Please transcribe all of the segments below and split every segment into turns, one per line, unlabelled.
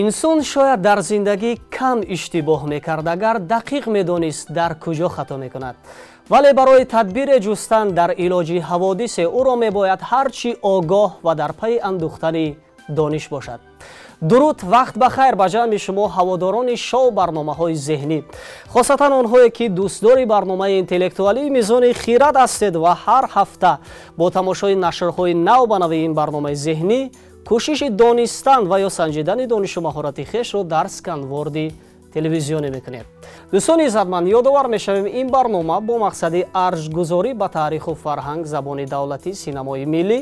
Инсон шояд дар зиндагӣ кам иштибоҳ мекард, агар дақиқ медонист дар куҷо хато мекунад. Вале барои тадбире ҷустан дар илоҷи ҳаводисе ӯро мебояд ҳарчи огоҳ ва дар пайи андӯхтани дониш бошад. Дуруд, вақт ба хайр ба ҷамъи шумо ҳаводорони шоу барномаҳои зеҳнӣ, хосатан онҳое ки дӯстдори барномаи интеллектуалии Мизони хирад ҳастед ва ҳар ҳафта бо тамошои нашрҳои нав ба нави ин барномаи зеҳнӣ кӯшиши донистан ва ё санҷидани донишу маҳорати хешро дар сканворди телевизионӣ мекунед. Дӯстони иззатманд, ёдовар мешавем, ин барнома бо мақсади арҷгузорӣ ба таъриху фарҳанг, забони давлатӣ, синамои миллӣ,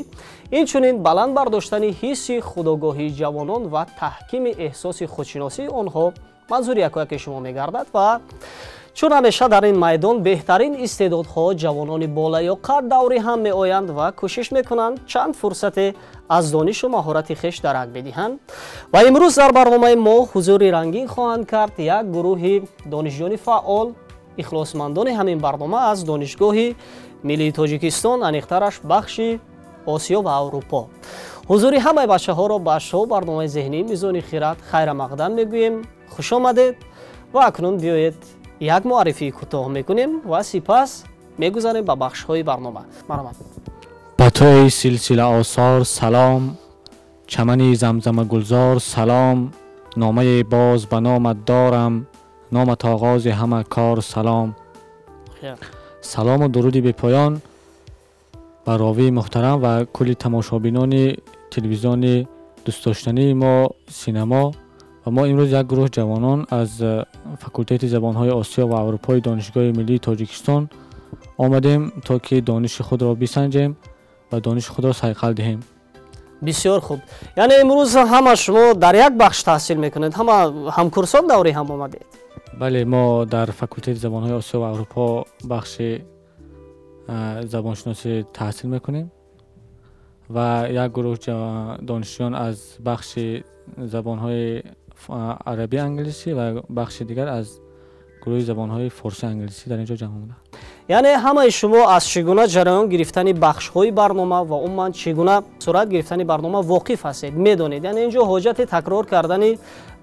инчунин баланд бардоштани ҳисси худогоҳии ҷавонон ва таҳкими эҳсоси худшиносии онҳо манзури якояки шумо мегардад ва чун ҳамеша дар ин майдон беҳтарин истеъдодҳо ҷавонони болаёқат даври ҳам меоянд ва кӯшиш мекунанд чанд фурсате аз донишу маҳорати хеш дарак бидиҳанд. Ва имрӯз дар барномаи мо ҳузури рангин хоҳанд кард як гурӯҳи донишҷӯёни фаъол, ихлосмандони ҳамин барнома аз Донишгоҳи миллии Тоҷикистон, аниқтараш бахши Осиё ва Аврупо. Ҳузури ҳамаи бачаҳоро ба шоу барномаи зеҳнии Мизони хирад хайрамақдам мегӯем. Хуш омадед ва акнун биёед як муаррифии кӯтоҳ мекунем ва сипас мегузарем ба бахшҳои барнома. Марҳамат.
Ба ту эй силсила осор салом, чамани замзама гулзор салом, номае боз ба номат дорам, номат оғози ҳама кор салом. Салому дуруди бепоён ба ровии муҳтарам ва кулли тамошобинони телевизиони дӯстдоштании мо Синамо. Ва мо имрӯз як гурӯҳ ҷавонон аз факултети забонҳои Осиё ва Аврупои Донишгоҳи миллии Тоҷикистон омадем, то ки дониши худро бисанҷем ва дониши худро сайқал диҳем.
Бисёр хуб. Яъне имрӯз ҳама шумо дар як бахш таҳсил мекунед, ҳама ҳамкурсон даври ҳам омадед?
Бале, мо дар факултети забонҳои Осиё ва Аврупо бахши забоншиносӣ таҳсил мекунем ва як гурӯҳ донишҷӯён аз бахши забонҳои арабӣ англисӣ ва бахши дигар аз гурӯҳи забонҳои форсӣ англисӣ дар ин ҷо ҷамъ омаданд.
Яъне ҳамаи шумо аз чӣ гуна ҷараён гирифтани бахшҳои барнома ва умуман чӣ гуна сурат гирифтани барнома воқиф ҳастед, медонед. Яъне ин ҷо ҳоҷати такрор кардани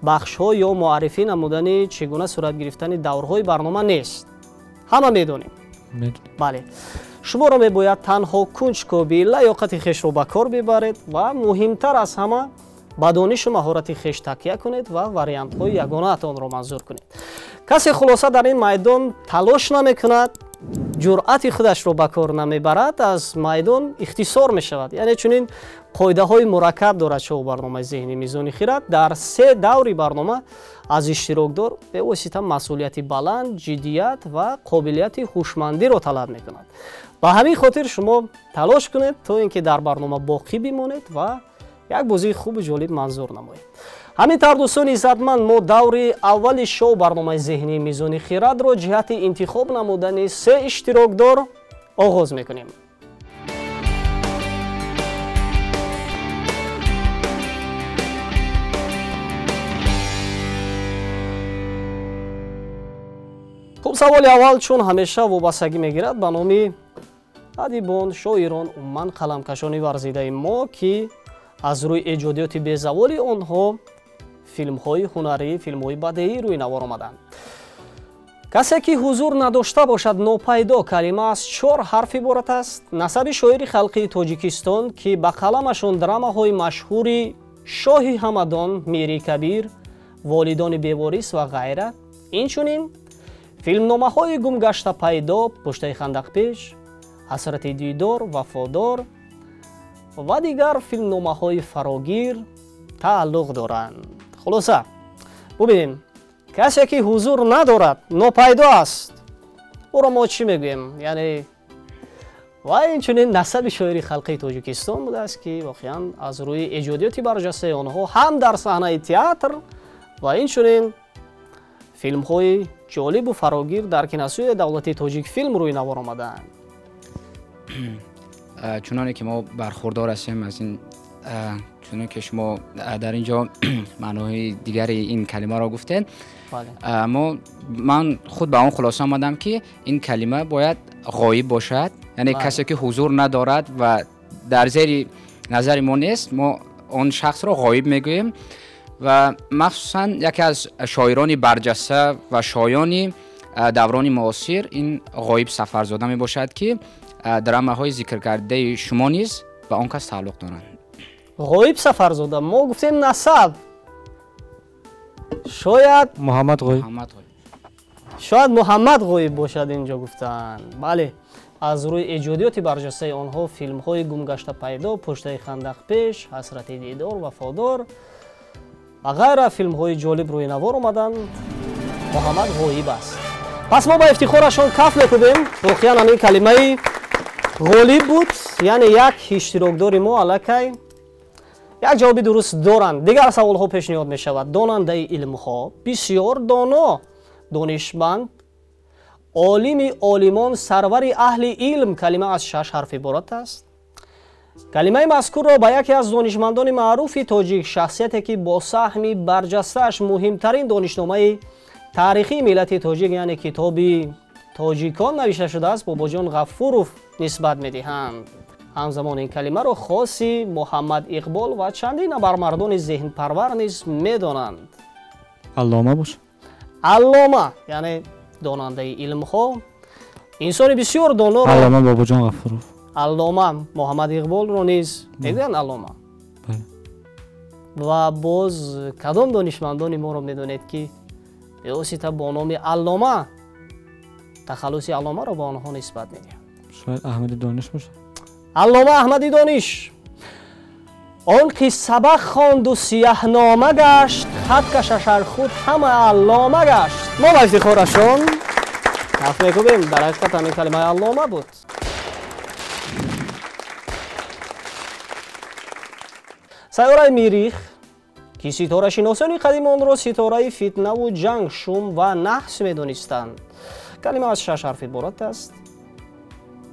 бахшҳо ё муаррифӣ намудани чӣ гуна сурат гирифтани даврҳои барнома нест. Ҳама медонем. Бале. Шуморо мебояд танҳо кунҷкобӣ, лаёқати хешро ба кор бибаред ва муҳимтар аз ҳама ба донишу маҳорати хеш такя кунед ва вариантҳои ягонаатонро манзур кунед. Касе хулоса дар ин майдон талош намекунад, ҷуръати худашро ба кор намебарад, аз майдон ихтисор мешавад. Яъне чунин қоидаҳои мураккаб дорад шоу барномаи зеҳнии Мизони хирад. Дар се даври барнома аз иштирокдор бевосита масъулияти баланд, ҷиддият ва қобилияти ҳушмандиро талаб мекунад. Ба ҳамин хотир шумо талош кунед то ин ки дар барнома боқӣ бимонед ва як бозии хубу ҷолиб манзур намоед. Ҳамин тавр, дӯстони иззатманд, мо даври аввали шоу барномаи зеҳнии Мизони хирадро ҷиҳати интихоб намудани се иштирокдор оғоз мекунем. Хуб, саволи аввал чун ҳамеша вобастагӣ мегирад ба номи адибон, шоирон, умуман қаламкашони варзидаи мо, ки аз рӯи эҷодиёти безаволи онҳо филмҳои ҳунарӣ, филмҳои бадеӣ рӯи навор омаданд. Касе ки ҳузур надошта бошад нопайдо калима аз чор ҳарф иборат аст. Насаби шоири халқии Тоҷикистон, ки ба қаламашон драмаҳои машҳури Шоҳи Ҳамадон, Мири Кабир, Волидони беворис ва ғайра, инчунин филмномаҳои гумгашта пайдо, Пуштаи хандақпеш, Ҳасрати дидор, Вафодор ва дигар филмномаҳои фарогир тааллуқ доранд. Хулоса, бубинем, касе ки ҳузур надорад нопайдо аст, ӯро мо чӣ мегӯем? Яъне ва инчунин насаби шоири халқии Тоҷикистон будааст, ки воқеан аз рӯи эҷодиёти барҷастаи онҳо ҳам дар саҳнаи театр ва инчунин филмҳои ҷолибу фарогир дар киностудияи давлатии Тоҷикфилм рӯи навор омадаанд.
Чуноне ки мо бархурдор ҳастем аз ин, чуноне ки шумо дар ин ҷо маъноҳои дигари ин калимаро гуфтед, ман худ ба он хулоса омадам, ки ин калима бояд ғоиб бошад, яъне касе ки ҳузур надорад ва дар зери назари мо нест, мо он шахсро ғоиб мегӯем. Ва махсусан яке аз шоирони барҷаста ва шоёни даврони муосир ин Ғоиб Сафарзода мебошад, ки драмаҳои зикркардаи шумо низ ба он кас тааллуқ доранд.
Ғоиб Сафарзода, мо гуфтем насаб, шояд
Муҳаммад Ғоиб,
шояд Муҳаммад Ғоиб бошад инҷо гуфтанд. Бале, аз рӯи эҷодиёти барҷастаи онҳо филмҳои Гумгашта пайдо, Пуштаи хандақ пеш, Ҳасрати дидор, Вафодор ва ғайра филмҳои ҷолиб рӯи навор омаданд. Муҳаммад Ғоиб аст. Пас мо ба ифтихорашон каф мекубем. Воқеан ҳамин калимаи ғолиб буд, яъне як иштирокдори мо аллакай як ҷавоби дуруст доранд. Дигар саволҳо пешниҳод мешавад. Донандаи илмҳо, бисёр доно, донишманд, олими олимон, сарвари аҳли илм. Калима аз 6 ҳарф иборат аст. Калимаи мазкурро ба яке аз донишмандони маъруфи тоҷик, шахсияте ки бо саҳми барҷастааш муҳимтарин донишномаи таърихии миллати тоҷик, яъне китоби тоҷикон навишта шудааст, Бобоҷон Ғафуров нисбат медиҳанд. Ҳамзамон ин калимаро хоси Муҳаммад Иқбол ва чандин абармардони зеҳнпарвар низ медонанд.
Аллома бош.
Аллома, яъне донандаи илмҳо, инсони бисёр доноро.
Аллома Бобоҷон Ғафуров.
Аллома Муҳаммад Иқболро низ мегӯянд аллома. Ва боз кадом донишмандони моро медонед, ки бевосита бо номи аллома, тахаллуси алломаро ба онҳо нисбат медиҳанд?
Шояд Аҳмади Дониш бошад.
Аллома Аҳмади Дониш. Он ки сабақ хонду сияҳнома гашт, хат кашаш ар худ ҳама аллома гашт. Мо ба ифтихорашон каф мекубем. Дар ҳақиқат ҳамин калимаи аллома буд. Сайёраи Мирих, ки ситорашиносони қадим онро ситораи фитнаву ҷанг, шум ва наҳс медонистанд. Калима аз 6 ҳарф иборат аст.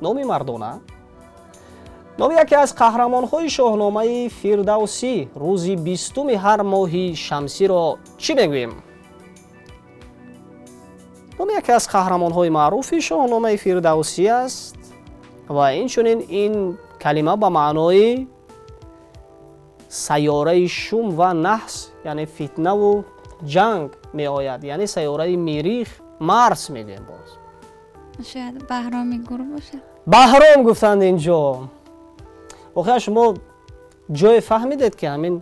Номи мардона, номи яке аз қаҳрамонҳои шоҳномаи Фирдавсӣ, рӯзи 20-уми ҳар моҳи шамсиро чӣ мегӯем? Номи яке аз қаҳрамонҳои маъруфи шоҳномаи Фирдавсӣ аст ва инчунин ин калима ба маънои сайёраи шум ва наҳс, яъне фитнаву ҷанг меояд, яъне сайёраи Мирих, Марс мегӯем боз.
Шояд Баҳроми Гур бошад.
Баҳром гуфтанд инҷо. Воқеан шумо ҷое фаҳмидед, ки ҳамин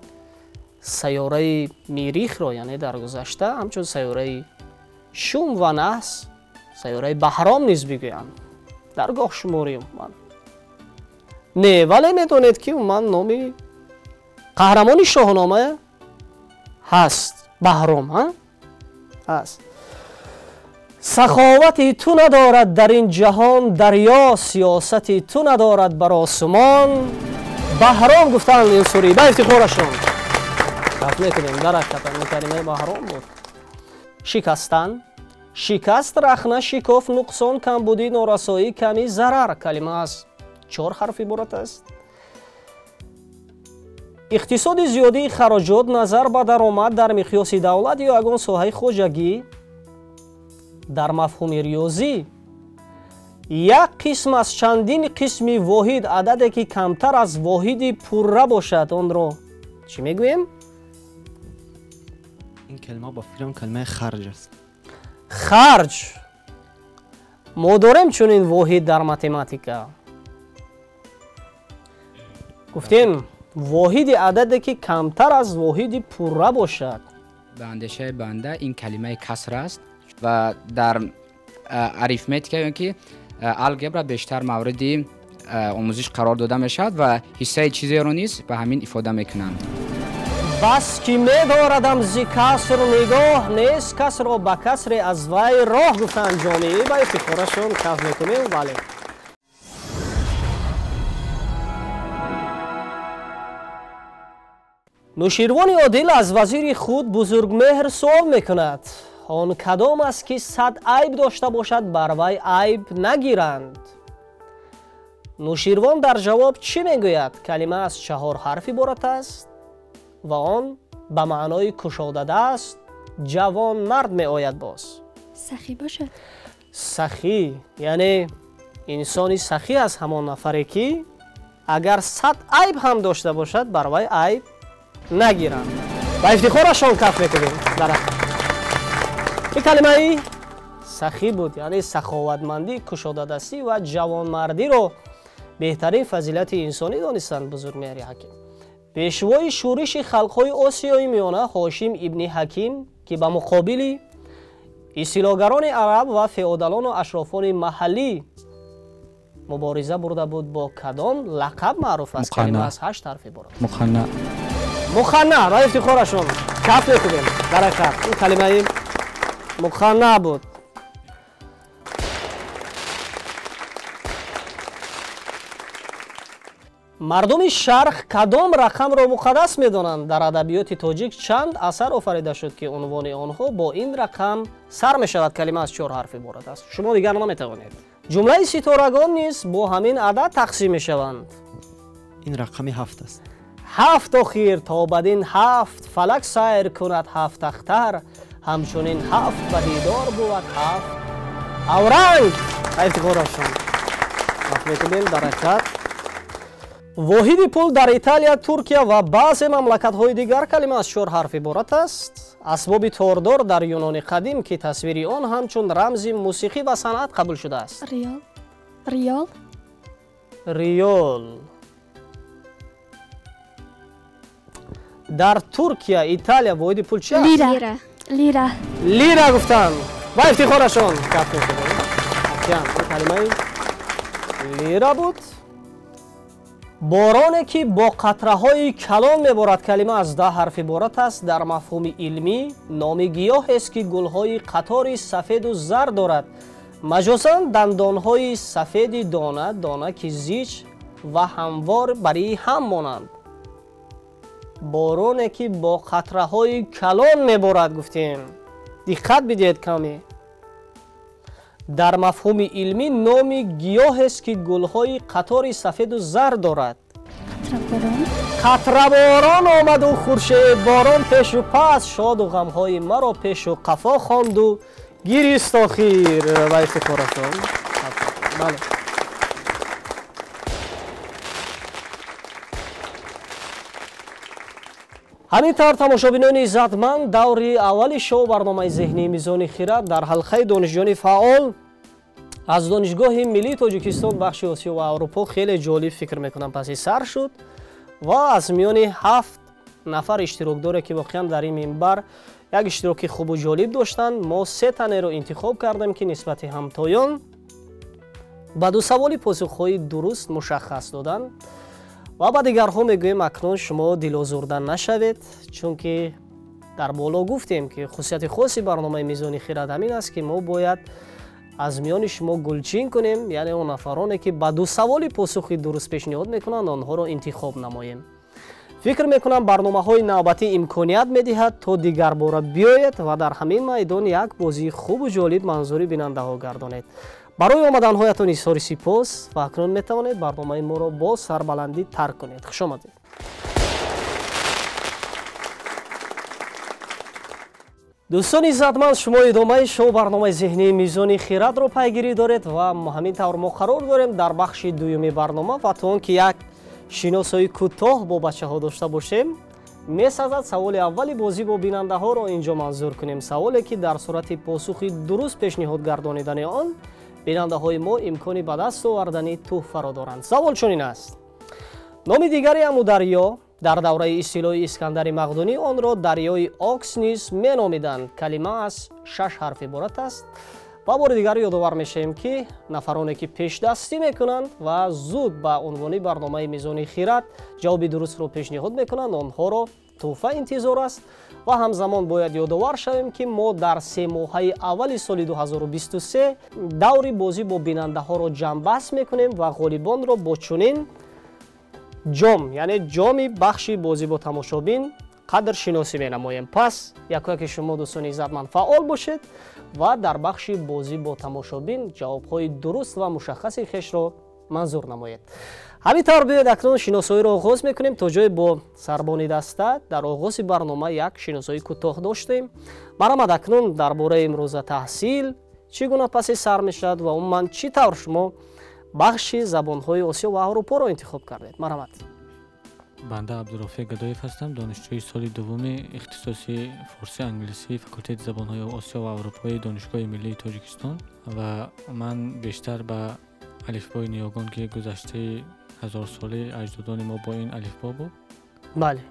сайёраи Мирихро, яъне дар гузашта ҳамчун сайёраи шум ва наҳс, сайёраи Баҳром низ бигӯянд. Дар гоҳ шуморӣ умуман не, вале медонед, ки умуман номи қаҳрамони шоҳнома ҳаст Баҳром, ҳаст. Саховати ту надорад дар ин ҷаҳон дарё, сиёсати ту надорад бар осмон. Баҳром гуфтанд ин сури, ба ифтихорашон каф мекунем. Дар ҳақиқат ин калимаи Баҳром буд. Шикастан, шикаст, рахна, шикоф, нуқсон, камбудӣ, норасоӣ, камӣ, зарар. Калима аз 4 ҳарф иборат аст. Иқтисоди зиёдии хароҷот назар ба даромад дар миқёси давлат ё ягон соҳаи хоҷагӣ. Дар мафҳуми риёзӣ як қисм аз чандин қисми воҳид, ададе ки камтар аз воҳиди пурра бошад, онро чӣ мегӯем?
Ин калима ба фикрам калимаи харҷ аст.
Харҷ. Мо дорем чунин воҳид дар математика. Гуфтем воҳиди ададе ки камтар аз воҳиди пурра бошад.
Ба андешаи банда ин калимаи каср аст ва дар арифметика ё ки алгебра бештар мавриди омӯзиш қарор дода мешавад ва ҳиссаи чизеро низ ба ҳамин ифода мекунанд.
Бас ки медорадам зи каср нигоҳ, нест касро ба касре аз вай роҳ, гуфтанд ҷомеӣ. Ба ифтихорашон каф мекунем. Бале, Нуширвони Одил аз вазири худ Бузургмеҳр суол мекунад: он кадом аст, ки 100 айб дошта бошад, бар вай айб нагиранд? Нуширвон дар ҷавоб чӣ мегӯяд? Калима аз 4 ҳарф иборат аст ва он ба маънои кушодадаст, ҷавонмард меояд боз.
Сахӣ бошад.
Сахӣ, яъне инсони сахӣ аст ҳамон нафаре, ки агар 100 айб ҳам дошта бошад, бар вай айб нагиранд. Ба ифтихорашон каф мекунем. Ин калимаи сахӣ буд, яъне саховатмандӣ, кушодадастӣ ва ҷавонмардиро беҳтарин фазилати инсонӣ донистанд Бузургмеҳри Ҳаким. Пешвои шӯриши халқҳои Осиёи Миёна Ҳошим ибни Ҳаким, ки ба муқобили истилогарони араб ва феодалону ашрофони маҳаллӣ мубориза бурда буд, бо кадом лақаб маъруф аст? Калима аз 8 ҳарф иборат.
Муханна.
Муханна. Ба ифтихорашон каф мекунем. Дар ҳақиқат ин калимаи муханна буд. Мардуми шарқ кадом рақамро муқаддас медонанд? Дар адабиёти тоҷик чанд асар офарида шуд, ки унвони онҳо бо ин рақам сар мешавад? Калима аз 4 ҳарф иборат аст. Шумо дигар наметавонед. Ҷумлаи ситорагон низ бо ҳамин адад тақсим мешаванд.
Ин рақами 7 аст.
7 охир то бадин 7 фалак сайр кунад 7 ахтар, ҳамчунин 7 ба дидор бувад 7 авранг. Ифтихорашон каф мекунем. Дар ҳақиқат воҳиди пул дар Италия, Туркия ва баъзе мамлакатҳои дигар калима аз 4 ҳарф иборат аст. Асбоби тордор дар Юнони қадим, ки тасвири он ҳамчун рамзи мусиқӣ ва санъат қабул шудааст.
Риёл. Риёл.
Риёл. Дар Туркия, Италия воҳиди пул чи аст?
Лира. Лира.
Лира гуфтанд. Ба ифтихорашон каф мекунем. Калимаи лира буд. Бороне ки бо қатраҳои калон меборад, калима аз 10 ҳарф иборат аст. Дар мафҳуми илмӣ номи гиёҳест, ки гулҳои қатори сафеду зар дорад. Маҷозан дандонҳои сафеди дона дона, ки зич ва ҳамвор барои ҳам монанд. Бороне ки бо қатраҳои калон меборад гуфтем. Диққат бидиҳед каме. Дар мафҳуми илмӣ номи гиёҳест, ки гулҳои қатори сафеду зар дорад. Қатраборон омаду хуршедборон пешу пас, шоду ғамҳои маро пешу қафо хонду гирист охир. Ба ифтихоратон. Бале. Ҳамин тавр, тамошобинони иззатманд, даври аввали шоу барномаи зеҳнии Мизони Хирад дар ҳалқаи донишҷӯёни фаъол аз Донишгоҳи миллии Тоҷикистон бахши Осиё ва Аврупо хеле ҷолиб фикр мекунам паси сар шуд ва аз миёни 7 нафар иштирокдоре, ки воқеан дар ин минбар як иштироки хубу ҷолиб доштанд, мо 3 танеро интихоб кардем, ки нисбати ҳамтоён ба 2 саволи посухҳои дуруст мушаххас доданд. Ва ба дигарҳо мегӯем, акнун шумо дилозурда нашавед, чунки дар боло гуфтем, ки хусусияти хоси барномаи Мизони Хирад ҳамин аст, ки мо бояд аз миёни шумо гулчин кунем, яъне он нафароне, ки ба 2 саволи посухи дуруст пешниҳод мекунанд, онҳоро интихоб намоем. Фикр мекунам барномаҳои навбатӣ имконият медиҳад то дигарбора биёед ва дар ҳамин майдон як бозии хубу ҷолиб манзури бинандаҳо гардонед. Барои омаданҳоятон изҳори сипос ва акнун метавонед барномаи моро бо сарбаландӣ тарк кунед. Хуш омадед. Дӯстони иззатманд, шумо идомаи шоу барномаи зеҳнии Мизони Хирадро пайгирӣ доред ва ҳамин тавр мо қарор дорем дар бахши дуюми барнома ва то он ки як шиносои кӯтоҳ бо бачаҳо дошта бошем, месазад саволи аввали бозӣ бо бинандаҳоро инҷо манзур кунем. Саволе, ки дар сурати посухи дуруст пешниҳод гардонидани он бинандаҳои мо имкони ба даст овардани тӯҳфаро доранд. Савол чунин аст. Номи дигари Амударё дар давраи истилои Искандари Мақдунӣ онро дарёи Окс низ меномиданд. Калима аз 6 ҳарф иборат аст. Ва бори дигар ёдовар мешавем, ки нафароне, ки пешдастӣ мекунанд ва зуд ба унвони барномаи Мизони Хирад ҷавоби дурустро пешниҳод мекунанд, онҳоро тӯҳфа интизор аст. Ва ҳамзамон бояд ёдовар шавем, ки мо дар 3 моҳаи аввали соли 2023 даври бозӣ бо бинандаҳоро ҷамъбаст мекунем ва ғолибонро бо чунин ҷом, яъне ҷоми бахши бозӣ бо тамошобин қадршиносӣ менамоем. Пас якояки шумо дӯстони иззатманд фаъол бошед ва дар бахши бозӣ бо тамошобин ҷавобҳои дуруст ва мушаххаси хешро манзур намоед. Ҳамин тавр биёед акнун шиносоиро оғоз мекунем. То ҷое бо сарбони даста дар оғози барнома як шиносои кӯтоҳ доштем. Марҳамат, акнун дар бораи имрӯза таҳсил чӣ гуна паси сар мешавад ва умуман чӣ тавр шумо бахши забонҳои Осиё ва Аврупоро интихоб кардед? Марҳамат.
Банда Абдурофеъ Гадоев ҳастам, донишҷӯи соли дуввуми ихтисоси форси англисии факултети забонҳои Осиё ва Аврупои Донишгоҳи миллии Тоҷикистон ва ман бештар ба алифбои ниёгон, ки гузаштаи ҳазорсолаи аҷдодони мо бо ин алифбо буд,
бале,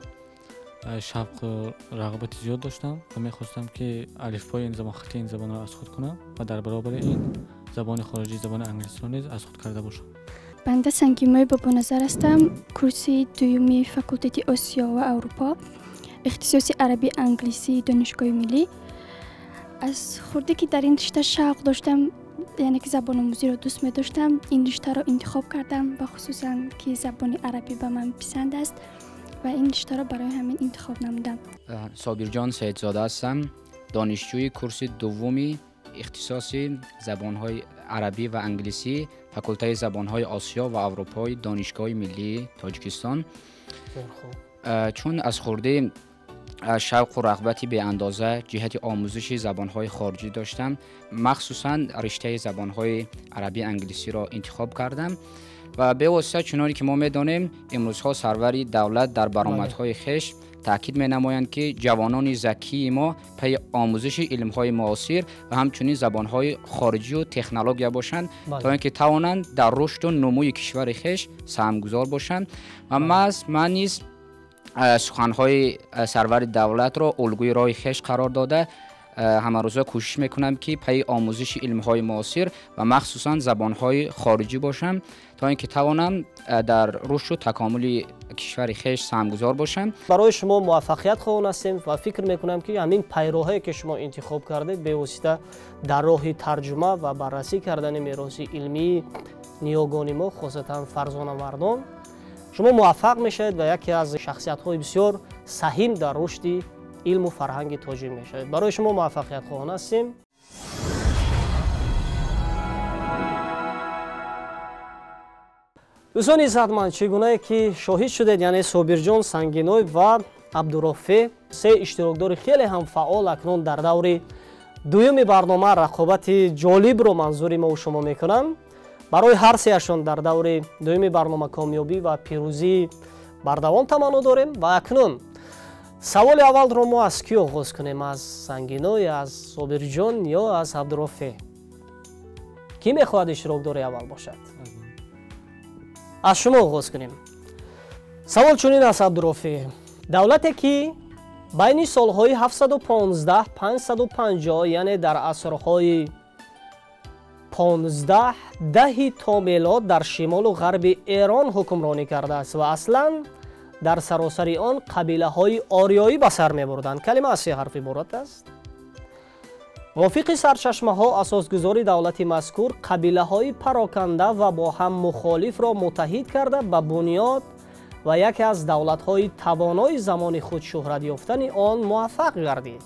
шавқу рағбати зиёд доштам ва мехостам, ки алифбои ин забон, хати ин забонро аз худ кунам ва дар баробари ин забони хориҷӣ, забони англисиро низ аз худ карда бошам.
Банда Сангимои Бобоназар ҳастам, курси дуюми факултети Осиё ва Аврупо, ихтисоси араби англисии Донишгоҳи миллӣ. Аз хурдӣ ки дар ин ришта шавқ доштам, яъне ки забономӯзиро дӯст медоштам, ин риштаро интихоб кардам ва хусусан ки забони арабӣ ба ман писанд аст ва ин риштаро барои ҳамин интихоб намудам.
Собирҷон Саидзода ҳастам, донишҷӯи курси дуввуми ихтисоси забонҳои арабӣ ва англисӣ факултаи забонҳои Осиё ва Аврупои Донишгоҳи миллии Тоҷикистон. Чун аз хурдӣ шавқу рағбати беандоза ҷиҳати омӯзиши забонҳои хориҷӣ доштам, махсусан риштаи забонҳои арабӣ англисиро интихоб кардам ва бевосита, чуноне ки мо медонем, имрӯзҳо сарвари давлат дар баромадҳои хеш таъкид менамоянд, ки ҷавонони закии мо пайи омӯзиши илмҳои муосир ва ҳамчунин забонҳои хориҷию технология бошанд, то ин ки тавонанд дар рушду нумӯи кишвари хеш саҳмгузор бошанд. Ва маҳз ман низ суханҳои сарвари давлатро улгӯи роҳи хеш қарор дода, ҳамарӯза кӯшиш мекунам, ки пайи омӯзиши илмҳои муосир ва махсусан забонҳои хориҷӣ бошам, то ин ки тавонам дар рушду такомули кишвари хеш саҳмгузор бошам.
Барои шумо муваффақият хоҳон ҳастем ва фикр мекунам, ки ҳамин пайроҳае ки шумо интихоб кардед, бевосита дар роҳи тарҷума ва баррасӣ кардани мероси илмии ниёгони мо, хосатан фарзонамардон, шумо муваффақ мешавед ва яке аз шахсиятҳои бисёр саҳим дар рушди илму фарҳанги тоҷик мешавед. Барои шумо муваффақият хоҳон ҳастем. Дӯстони иззатманд, чӣ гунае ки шоҳид шудед, яъне Собирҷон, Сангиной ва Абдурофеъ, се иштирокдори хеле ҳам фаъол акнун дар даври дуюми барнома рақобати ҷолибро манзури мову шумо мекунанд. Барои ҳар сеяшон дар даври дуюми барнома комёбӣ ва пирӯзии бардавом таманно дорем. Ва акнун саволи аввалро мо аз кӣ оғоз кунем? Аз Сангиной, аз Собирҷон ё аз Абдурофеъ? Кӣ мехоҳад иштирокдори аввал бошад? Аз шумо оғоз кунем. Савол чунин аст, Абдурофеъ: давлате ки байни солҳои 715 550, яъне дар асрҳои 15 даҳи то мелод дар шимолу ғарби Эрон ҳукмронӣ кардааст ва аслан дар саросари он қабилаҳои ориёӣ ба сар мебурданд. Калима аз се ҳарф иборат аст. Мувофиқи сарчашмаҳо, асосгузори давлати мазкур қабилаҳои пароканда ва бо ҳам мухолифро муттаҳид карда ба бунёд ва яке аз давлатҳои тавонои замони худ шӯҳрат ёфтани он муваффақ гардид.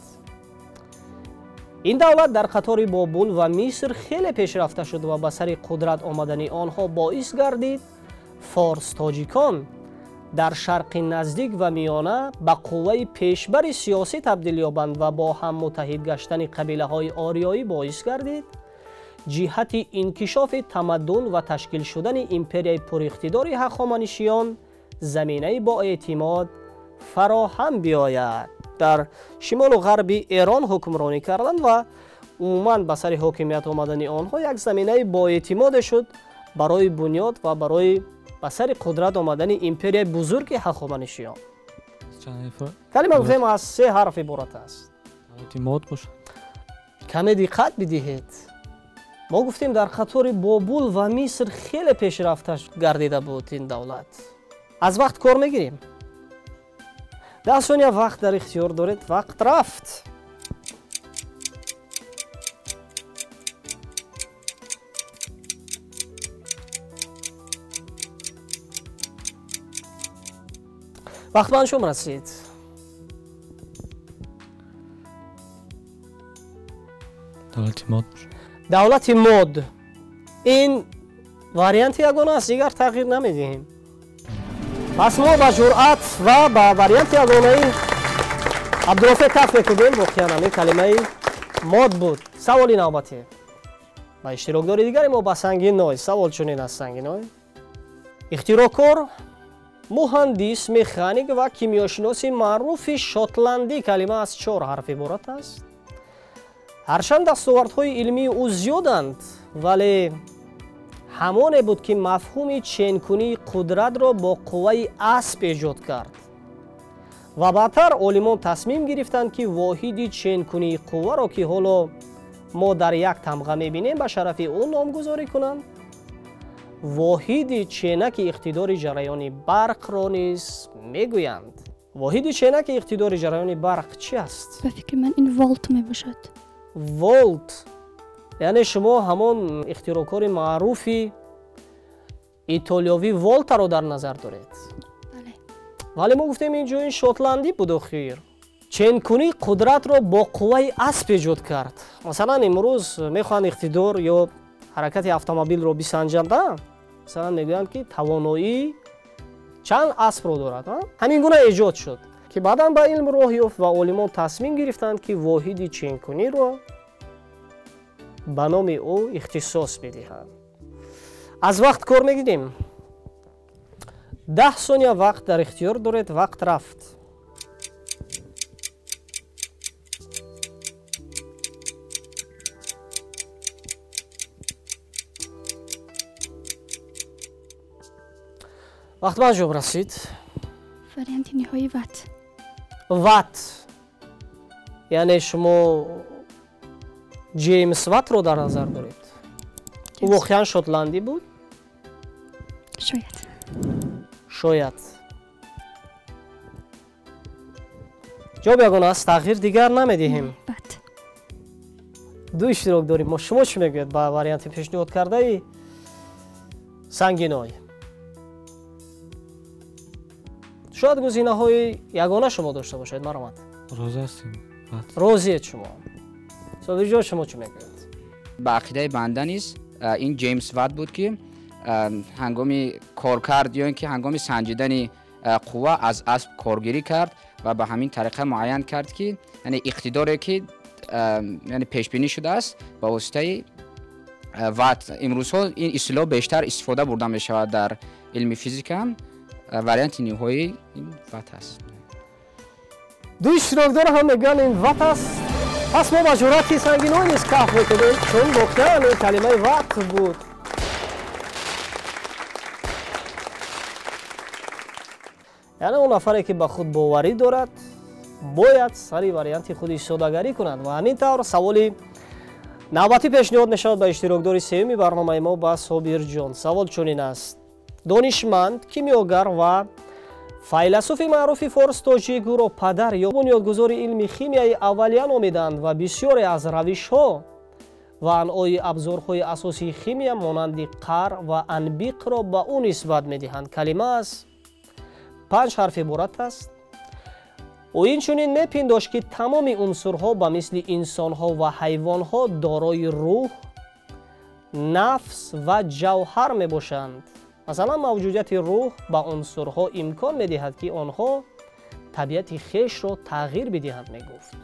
Ин давлат дар қатори Бобул ва Миср хеле пешрафта шуд ва ба сари қудрат омадани онҳо боис гардид форс-тоҷикон дар шарқи наздик ва миёна ба қувваи пешбари сиёсӣ табдил ёбанд ва бо ҳам муттаҳид гаштани қабилаҳои ориёӣ боис гардид ҷиҳати инкишофи тамаддун ва ташкил шудани империяи пуриқтидори ҳахоманишиён заминаи боэътимод фароҳам биёяд. Дар шимолу ғарби Эрон ҳукмронӣ карданд ва умуман ба сари ҳокимият омадани онҳо як заминаи боэътимоде шуд барои бунёд ва барои ба сари қудрат омадани империяи бузурги ҳахоманишиён. Калима гуфтем аз се ҳарф иборат аст.
Мод бошад.
Каме диққат бидиҳед. Мо гуфтем дар қатори Бобул ва Миср хеле пешрафта гардида буд ин давлат. Аз вақт кор мегирем. 10 сония вақт дар ихтиёр доред. Вақт рафт. Вақт ба анҷом расид.
Давлати мод.
Давлати мод. Ин варианти ягона аст, дигар тағйир намедиҳем. Пас мо ба ҷуръат ва ба варианти ягонаи Абдурофеъ каф мекунем. Воқеан ҳамин калимаи мод буд. Саволи навбатӣ ба иштирокдори дигари мо, ба Сангиной. Савол чунин аст, Сангиной: ихтироъкор Муҳандис, механик ва кимиёшиноси маъруфи шотландӣ. Калима аз 4 ҳарф иборат аст. Ҳарчанд дастовардҳои илмии ӯ зиёданд, вале ҳамоне буд, ки мафҳуми ченкунии қудратро бо қувваи асп эҷод кард. Ва баъдтар олимон тасмим гирифтанд, ки воҳиди ченкунии қувваро, ки ҳоло мо дар як тамға мебинем, ба шарафи ӯ номгузорӣ кунанд. Воҳиди ченаки иқтидори ҷараёни барқро низ мегӯянд. Воҳиди ченаки иқтидори ҷараёни барқ чи аст?
Ба фикри ман, ин волт мебошад.
Волт, яъне шумо ҳамон ихтироъкори маъруфи итолиёвӣ Волтаро дар назар доред?
Бале.
Вале мо гуфтем, ин ҷо ин шотландӣ буд. Охир ченкунии қудратро бо қувваи асп эҷод кард. Масалан, имрӯз мехоҳанд иқтидор ё ҳаракати автомобилро бисанҷанд, масалан, мегӯянд, ки тавоноӣ чанд аспро дорад. Ҳамин гуна эҷод шуд, ки баъдан ба илм роҳ ёфт ва олимон тасмим гирифтанд, ки воҳиди ченкуниро ба номи ӯ ихтисос бидиҳанд. Аз вақт кор мегирем. 10 сония вақт дар ихтиёр доред. Вақт рафт. Вақт ба анҷом расид.
Варианти ниҳоӣ ватт.
Ватт, яъне шумо Ҷеймс Ваттро дар назар доред? Ӯ воқеан шотландӣ буд?
Шояд.
Шояд. Ҷавоб ягона аст, тағйир дигар намедиҳем.
Ватт.
Ду иштирок дорем мо. Шумо чӣ мегӯед ба варианти пешниҳод кардаи Сангиной? Шояд гузинаҳои ягона шумо дошта бошед. Марҳамат.
Розӣ ҳастем.
Розиед шумо. Собирҷон, шумо чӣ мегӯед?
Ба ақидаи банда низ ин Ҷеймс Ватт буд, ки ҳангоми коркард ё ин ки ҳангоми санҷидани қувва аз асп коргирӣ кард ва ба ҳамин тариқа муайян кард, ки яъне иқтидоре, ки яъне пешбинӣ шудааст, ба воситаи ватт. Имрӯзҳо ин истилоҳ бештар истифода бурда мешавад дар илми физика. Варианти ниҳоӣ ин ватт аст.
Ду иштирокдор ҳам мегӯянд, ин ватт аст. Пас мо ба ҷуръати Сангиной низ каф мекунем, чун воқеан ин калимаи ватт буд. Яъне он нафаре, ки ба худ боварӣ дорад, бояд сари варианти худ истодагарӣ кунад. Ва ҳамин тавр саволи навбатӣ пешниҳод мешавад ба иштирокдори сеюми барномаи мо, ба Собирҷон. Савол чунин аст. Донишманд, кимиёгар ва файласуфи маъруфи форс тоҷик, ӯро падар ё бунёдгузори илми химияи аввалия номиданд ва бисёре аз равишҳо ва анъои абзорҳои асосии химия, монанди қар ва анбиқро ба ӯ нисбат медиҳанд. Калима аз 5 ҳарф иборат аст. Ӯ инчунин мепиндошт, ки тамоми унсурҳо ба мисли инсонҳо ва ҳайвонҳо дорои рӯҳ, нафс ва ҷавҳар мебошанд. Масалан, мавҷудияти рӯҳ ба унсурҳо имкон медиҳад, ки онҳо табиати хешро тағйир бидиҳанд, мегуфт,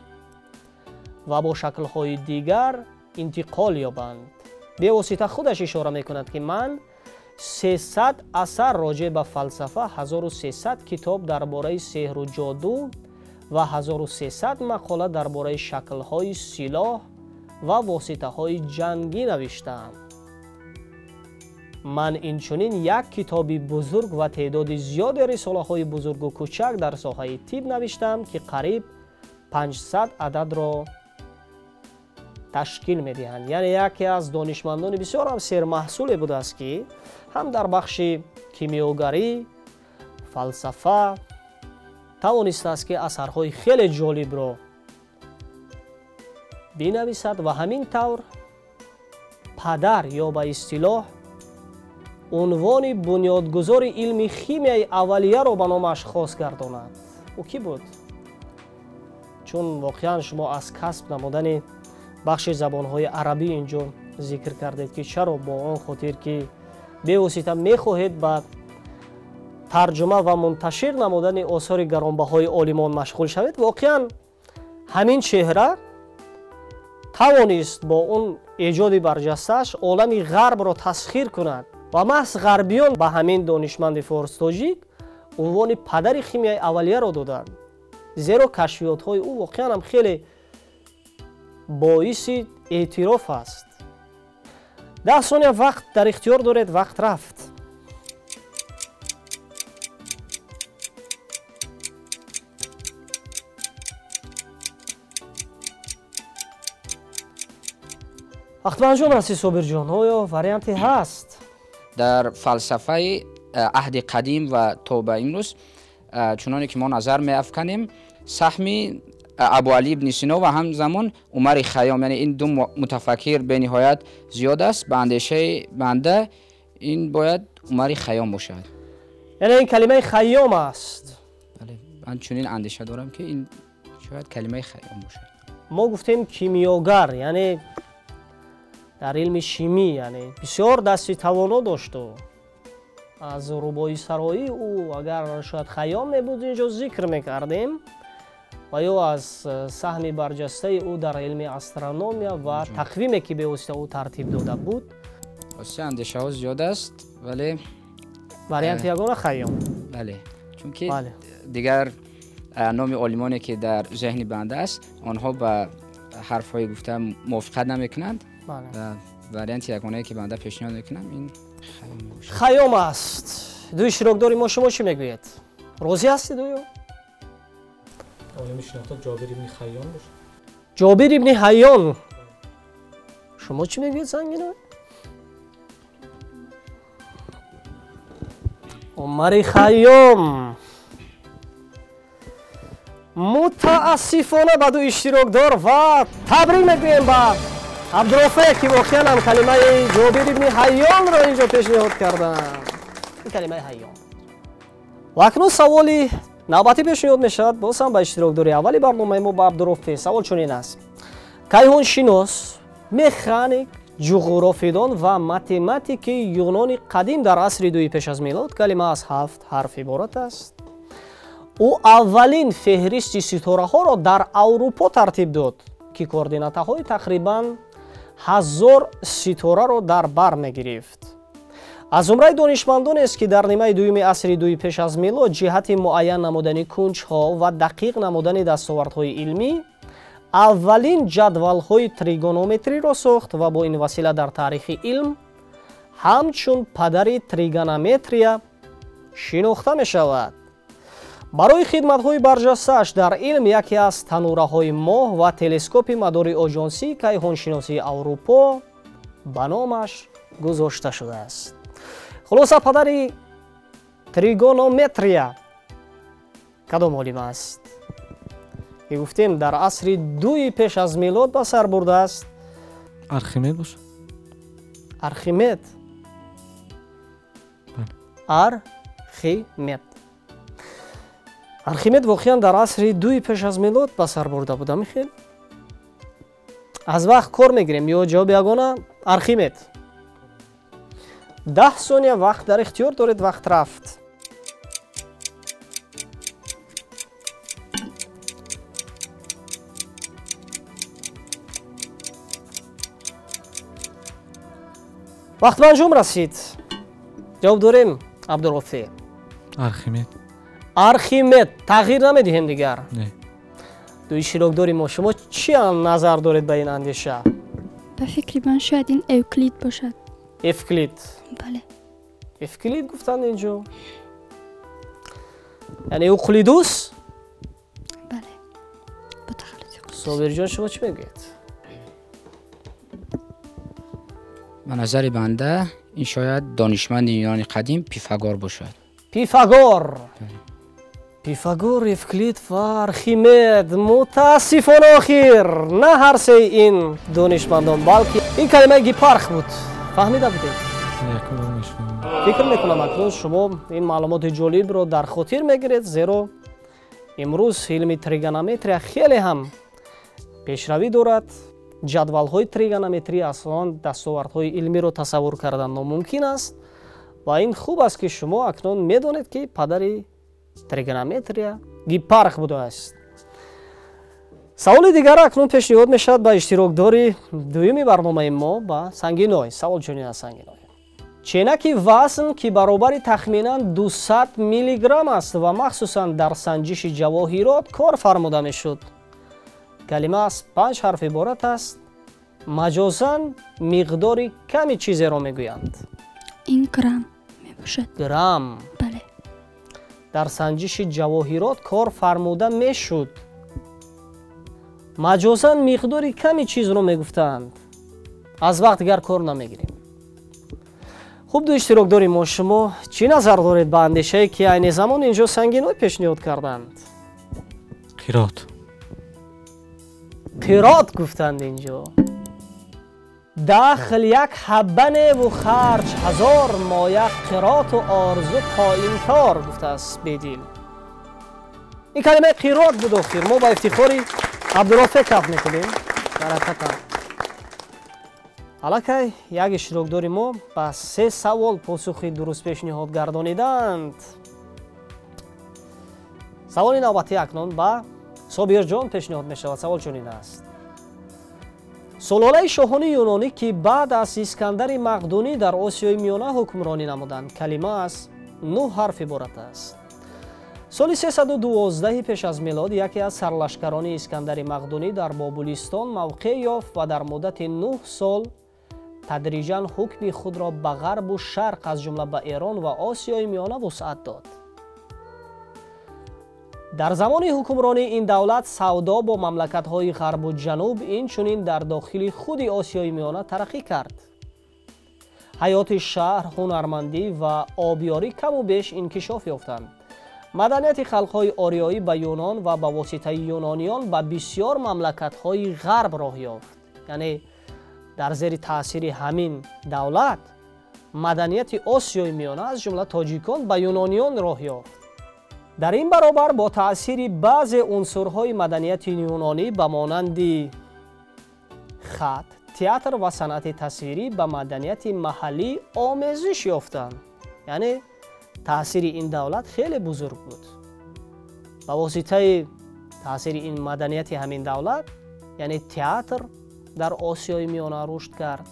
ва бо шаклҳои дигар интиқол ёбанд. Бевосита худаш ишора мекунад, ки ман 300 асар роҷеъ ба фалсафа, 1300 китоб дар бораи сеҳру ҷоду ва 1300 мақола дар бораи шаклҳои силоҳ ва воситаҳои ҷангӣ навиштаам. Ман инчунин як китоби бузург ва теъдоди зиёди рисолаҳои бузургу кӯчак дар соҳаи тиб навиштам, ки қариб 500 ададро ташкил медиҳанд. Яъне яке аз донишмандони бисёр ҳам сермаҳсуле будааст, ки ҳам дар бахши кимиёгарӣ, фалсафа тавонистааст, ки асарҳои хеле ҷолибро бинависад ва ҳамин тавр падар ё ба истилоҳ унвони бунёдгузори илми химияи аввалияро ба номаш хос гардонад. Ӯ кӣ буд? Чун воқеан шумо аз касб намудани бахши забонҳои арабӣ инҷо зикр кардед, ки чаро бо он хотир, ки бевосита мехоҳед ба тарҷума ва мунташир намудани осори гаронбаҳои олимон машғул шавед. Воқеан ҳамин чеҳра тавонист бо он эҷоди барҷастааш олами ғарбро тасхир кунад ва маҳз ғарбиён ба ҳамин донишманди форс тоҷик Унвони падари химияи аввалияро доданд, зеро кашфиётҳои ӯ воқеан ҳам хеле боиси эътироф аст. 10 сония вақт дар ихтиёр доред, вақт рафт. Вақт ба анҷом расид, Собирҷон, оё варианте ҳаст?
Дар фалсафаи аҳди қадим ва то ба имрӯз, чуноне ки мо назар меафканем, саҳми Абуалӣ ибни Сино ва ҳамзамон Умари Хайём, яъне ин ду мутафаккир бениҳоят зиёд аст. Ба андешаи банда ин бояд Умари Хайём бошад.
Яъне ин калимаи Хайём аст?
Бале, ман чунин андеша дорам, ки ин шояд калимаи Хайём бошад.
Мо гуфтем кимиёгар, яъне дар илми шимӣ, яъне бисёр дасти тавоно дошту аз рубоисароӣ ӯ агар шояд Хайём мебуд, инҷо зикр мекардем, ва ё аз саҳми барҷастаи ӯ дар илми астрономия ва тақвиме ки бевосита ӯ тартиб дода буд.
Рости андешаҳо зиёд аст, вале
варианти ягона Хайём.
Бале, чунки дигар номи олимоне ки дар зеҳни банда аст, онҳо ба ҳарфҳои гуфта мувофиқат намекунанд. Ва варианти ягонае ки банда пешниҳод мекунам ин Хайём мебошад.
Хайём аст. Ду иштирокдори мо, шумо чӣ мегӯед? Розӣ ҳастед оё?
Олими шинохта Ҷобир ибни Хайён бошад.
Ҷобир ибни Ҳайён. Шумо чӣ мегӯед, Сангино? Умари Хайём. Мутаассифона ба ду иштирокдор ва табрик мегӯем ба Абдурофе, ки воқеан ҳам калимаи Ҷобир ибни Ҳайёнро инҷо пешниҳод карданд. Ин калимаи Ҳайён. Ва акнун саволи навбатӣ пешниҳод мешавад боз ҳам ба иштирокдори аввали барномаи мо, ба Абдурофе. Савол чунин аст: кайҳоншинос, механик, ҷуғрофидон ва математики юнони қадим дар асри дуи пеш аз милод, калима аз 7 ҳарф иборат аст. Ӯ аввалин феҳристи ситораҳоро дар Аврупо тартиб дод, ки координатаҳои тақрибан 1000 ситораро дар бар мегирифт. Аз зумраи донишмандонест, ки дар нимаи дуюми асри дуи пеш аз милод ҷиҳати муайян намудани кунҷҳо ва дақиқ намудани дастовардҳои илмӣ аввалин ҷадвалҳои тригонометриро сохт ва бо ин васила дар таърихи илм ҳамчун падари тригонометрия шинохта мешавад. Барои хидматҳои барҷастааш дар илм яке аз танураҳои моҳ ва телескопи мадори оҷонсии кайҳоншиносии Аврупо ба номаш гузошта шудааст. Хулоса, падари тригонометрия кадом олим аст? Ки гуфтем дар асри дуи пеш аз милод ба сар бурдааст.
Архимед бошад.
Архимед. Архимед. Архимед воқеан дар асри дуи пеш аз милод ба сар бурда буда, михел? Аз вақт кор мегирем ё ҷавоби ягона Архимед? 10 сония вақт дар ихтиёр доред, вақт рафт. Вақт ба анҷом расид. Ҷавоб дорем, Абдурофе?
Архимед.
Архимед. Тағйир намедиҳем дигар?
Не.
Ду иштирокдори мо, шумо чӣ назар доред ба ин андеша?
Ба фикри ман шояд ин Эвклид бошад.
Эвклид.
Бале.
Эвклид гуфтанд инҷо. Яъне Уқлидус?
Бале. Бо тахаллуси Уқлидус.
Собирҷон, шумо чӣ мегӯед?
Ба назари банда ин шояд донишманди юнони қадим Пифагор бошад.
Пифагор. Пифагор, Евклид ва Архимед. Мутаассифона охир на ҳар сеи ин донишмандон, балки ин калимаи Гипарх буд. Фаҳмида будед? Фикр мекунам акнун шумо ин маълумоти ҷолибро дар хотир мегиред, зеро имрӯз илми тригонометрия хеле ҳам пешравӣ дорад. Ҷадвалҳои тригонометрия аслан дастовардҳои илмиро тасаввур кардан номумкин аст ва ин хуб аст, ки шумо акнун медонед, ки падари тригонометрия Гипарх будааст. Саволи дигар акнун пешниҳод мешавад ба иштирокдори дуюми барномаи мо, ба Сангиной. Савол чунин аст, Сангиной: Ченаки вазн, ки баробари тахминан 200 миллиграмм аст ва махсусан дар санҷиши ҷавоҳирот кор фармуда мешуд. Калима аз 5 ҳарф иборат аст. Маҷозан миқдори ками чизеро мегӯянд.
Ин грамм мебошад.
Грамм.
Бале.
Дар санҷиши ҷавоҳирот кор фармуда мешуд. Маҷозан миқдори ками чизро мегуфтанд. Аз вақт дигар кор намегирем. Хуб, ду иштирокдори мо, шумо чӣ назар доред ба андешае, ки айни замон инҷо сангиной пешниҳод карданд?
Қирот.
Қирот гуфтанд инҷо. Дахл як ҳабба неву харҷ ҳазор, моя қироту орзу қоимкор, гуфтааст Бедил. Ин калимаи қирот буд охир. Мо ба ифтихори Абдурофеъ каф мекунем. Баракатан. Аллакай як иштирокдори мо ба 3 савол посухи дуруст пешниҳод гардониданд. Саволи навбатӣ акнун ба Собирҷон пешниҳод мешавад. Савол чунин аст. Сулолаи шоҳони юнонӣ, ки баъд аз Искандари Мақдунӣ дар Осиёи Миёна ҳукмронӣ намуданд, калима аз 9 ҳарф иборат аст. Соли 312 пеш аз милод яке аз сарлашкарони Искандари Мақдунӣ дар Бобулистон мавқеъ ёфт ва дар муддати 9 сол тадриҷан ҳукми худро ба ғарбу шарқ, аз ҷумла ба Эрон ва Осиёи Миёна вусъат дод. Дар замони ҳукмронии ин давлат савдо бо мамлакатҳои ғарбу ҷануб, инчунин дар дохили худи Осиёи Миёна тараққӣ кард. Ҳаёти шаҳр, ҳунармандӣ ва обёрӣ каму беш инкишоф ёфтанд. Маданияти халқҳои ориёӣ ба Юнон ва ба воситаи юнониён ба бисёр мамлакатҳои ғарб роҳ ёфт. Яъне дар зери таъсири ҳамин давлат маданияти Осиёи Миёна, аз ҷумла тоҷикон, ба юнониён роҳ ёфт. Дар ин баробар бо таъсири баъзе унсурҳои маданияти юнонӣ ба монанди хат, театр ва санъати тасвирӣ ба маданияти маҳаллӣ омезиш ёфтанд. Яъне таъсири ин давлат хеле бузург буд. Ба воситаи таъсири ин маданияти ҳамин давлат, яъне театр дар Осиёи Миёна рушд кард.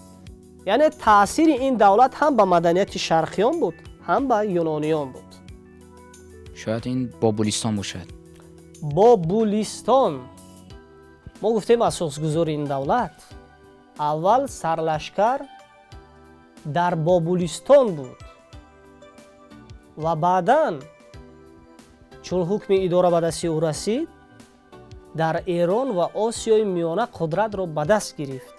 Яъне таъсири ин давлат ҳам ба маданияти шарқиён буд, ҳам ба юнониён буд.
Шояд ин Бобулистон бошад.
Бобулистон. Мо гуфтем асосгузори ин давлат аввал сарлашкар дар Бобулистон буд ва баъдан чун ҳукми идора ба дасти ӯ расид, дар Эрон ва Осиёи Миёна қудратро ба даст гирифт.